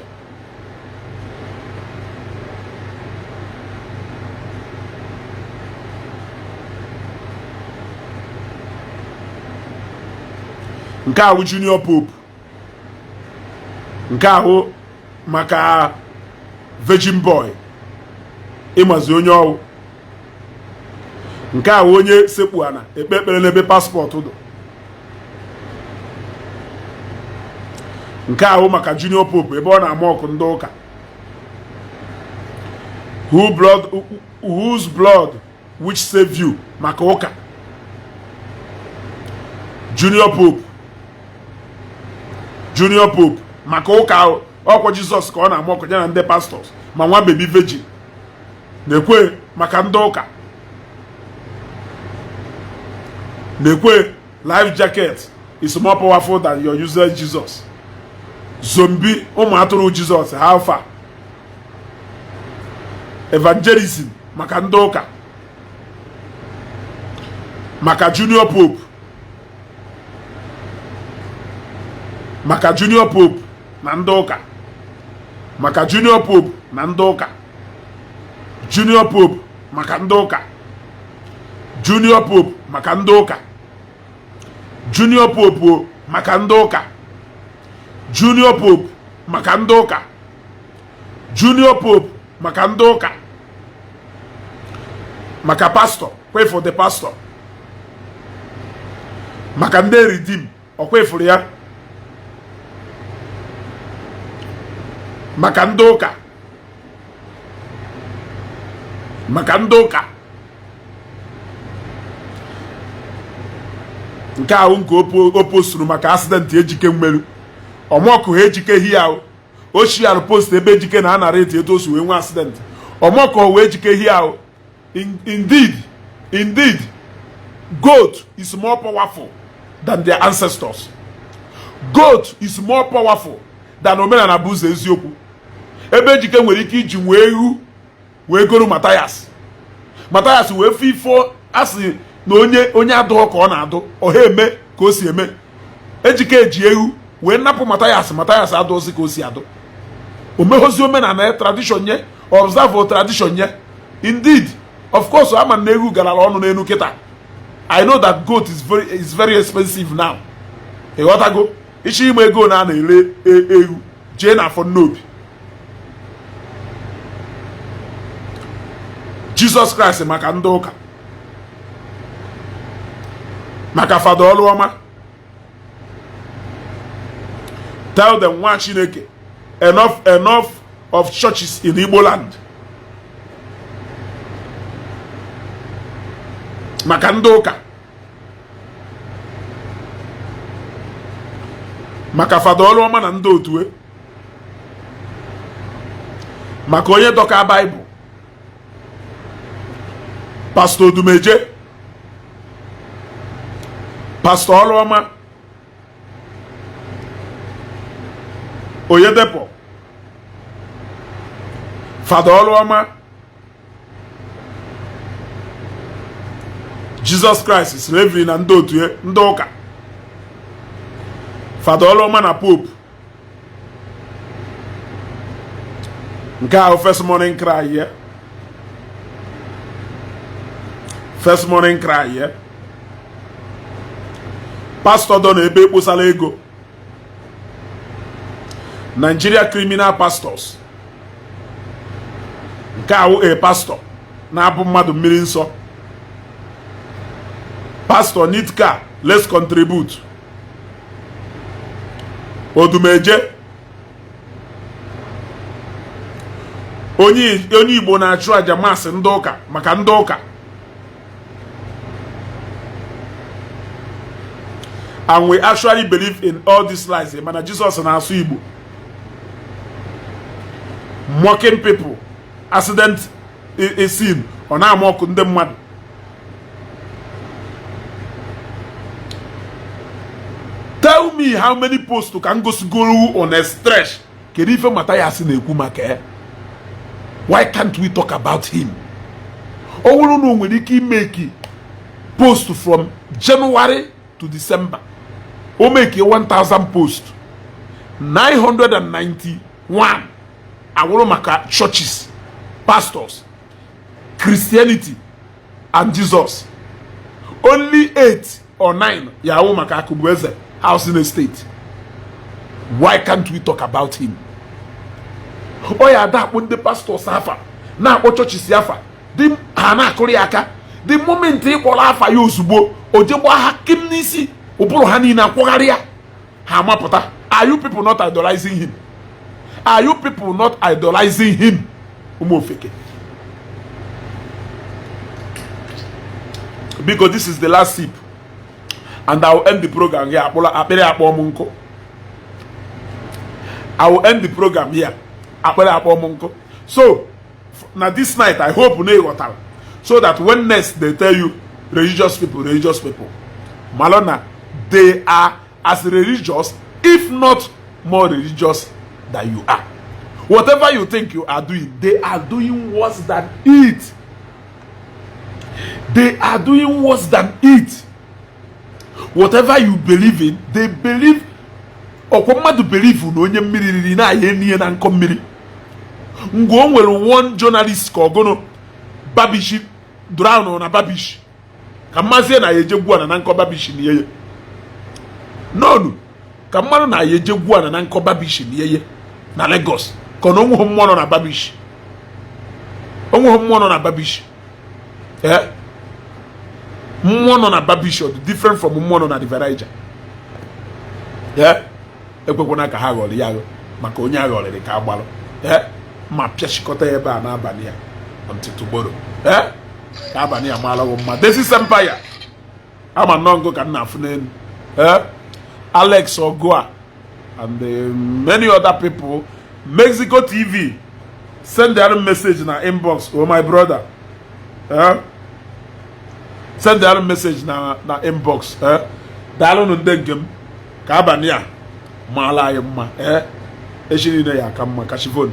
Nke ahụ Junior Pope, nke ahụ maka Virgin Boy, ịmazi onye ọwụ. Nke ahụ onye sekpu ana ekpe ekpere n'ebe passport dụ. Nke ahụ maka Junior Pope ebe ọ na-ama ọkụ ndị ụka. Who blood, whose blood which save you, maka ụka. Junior Pope, Junior Pope maka ụka. Ọkwa Jizọs ka ọ na-ama ọkụ ya na ndị pastors ma nwa baby virgin na-ekwe maka ndị ụka na-ekwe. "Life jacket is more powerful than your useless Jesus." Zombie ụmụ atụrụ Jizọs, how far? Evangelism maka ndị ụka. Maka Junior Pope, maka Junior Pope na ndị ụka, maka Junior Pope na ndị ụka, Junior Pope maka ndị ụka, Junior Pope maka ndị ụka, Junior Pope maka ndị ụka, Junior Pope maka ndị ụka, Junior Pope maka ndị ụka, maka pastor, pray for the pastor, maka ndị Redeem, ọkwa ịfụrụ ya, maka ndị ụka, maka ndị ụka. Nke ahụ nke o posturu maka accident Ejike mmerụ ọmọkụ ha Ejike hi ahụ o shiarụ post ebe Ejike na anara etu etu o si wee nwee accident ọmọkụ wee Ejike hi ahụ. Indeed, indeed, goat is more powerful than their ancestors. Goat is more powerful than omenala bụ ụzọ eziokwu. Ebe Ejike nwere ike iji wee ewu wee goro Mathias, Mathias wee fụ ifo asị na onye onye adụghọ ka ọ na-adụ ọha eme ka o si eme. Ejike eji ewu wee napụ Mathias, Mathias adụzi ka o si adụ, o meghozi omenala ya, tradition nye, observe tradition nye. Indeed, of course, ama na ewu garara ọnụ n'elu kịta. I know that goat is very expensive now. Ịghọtago? Ịchọ ime ego na a na-ere ewu, jee na afọ nnobi. Jesus Christ maka ndị ụka, maka Fada Ọlụọma, tell them nwa Chineke, enough, enough of churches in Igbo land. Maka ndị ụka, maka Fada Ọlụọma na ndị otu, maka onye dọka Baịbụl, Pastor Odumeje, Pastor Ọlụọma, Oyedepo, Fada Ọlụọma, Jesus Christ, slavery na ndị otu ndị ụka, Fada Ọlụọma na Pope. Nke ahụ first morning cry ya, first morning cry ya. Pastor dọ na ebe ekposala ego, Nigeria criminal pastors. Nke ahụ a pastor na-abụ mmadụ mmiri nsọ. Pastor need car, let's contribute. Odumeje, onye Igbo na-achụ aja masị ndị ụka maka ndị ụka. And we actually believe in all these lies. Mana Jesus na-asụ Igbo, mocking people, accident scene, ọ na-ama ọkụ ndị mmadụ. Tell me how many posts ka m gosigoro on a stretch. Kedu ife Mathias na-ekwu maka ya? Why can't we talk about him? Ọ bụrụ na o nwere ike imeki post from January to December, o make 1000 post, 991 awụrụ maka churches, pastors, Christianity and Jesus. Only 8 or 9 ya awụ maka Akụbueze housing estate. Why can't we talk about him? Ọ ya ada akpọ ndị pastors afa, na-akpọ churches afa, dị ha na-akụrụ ya aka. The moment ị kpọrọ afa ya, ozugbo o je gbaa ha kim n'isi, ụbụrụ ha niile akwụgharị ya, ha amapụta. Are you people not idolizing him? Are you people not idolizing him? Ụmụ ofeke, biko, this is the last sip and I will end the program here. Akpụla akpịrị akpọ m nkụ. I will end the program here. Akpịrị akpọ m nkụ. So na this night, I hope na ịghọtara, so that when next they tell you religious people, religious people, malụ na they are as religious, if not more religious than you are. Whatever you think you are doing, they are doing worse than it. They are doing worse than it. Whatever you believe in, they believe. Ọkwa mmadụ believe na onye mmiri riri na-aya enihe na nkọ mmiri. Ngwa, o nwere one journalist ka ọgụnụ babishi drown na babish ka mmazie na ya ejegwu ana na nkọ babish na yeye nonu ka mmadụ na ya ejegwu ana na nkọ babish na yeye na Lagos, ka na onweghị mmụọ nọ na babish, onweghị mmụọ nọ na babish. Ee, mmụọ nọ na babish ọ dị different from mmụọ nọ na River Niger. Ee, ekwekwana ka ha ghọrọ ya maka onye aghọrịrị ka agbalụ. Ee, ma pịachikọta ya ebe a n'abalị a until tomorrow. Ee, ka abalị a maara gị mma. This is Empire. Ama nnọọ ngụ ka m na-afụ n'elu. Ee, Alex Ogua and many other people. Mexico TV, send their message na inbox. Oh, my brother, eh? Send their message na inbox. Eh? Daalụnụ ndị nke m, ka abalị a maala anyị mma. Ee, echi niile ya aka mma. Kachivon.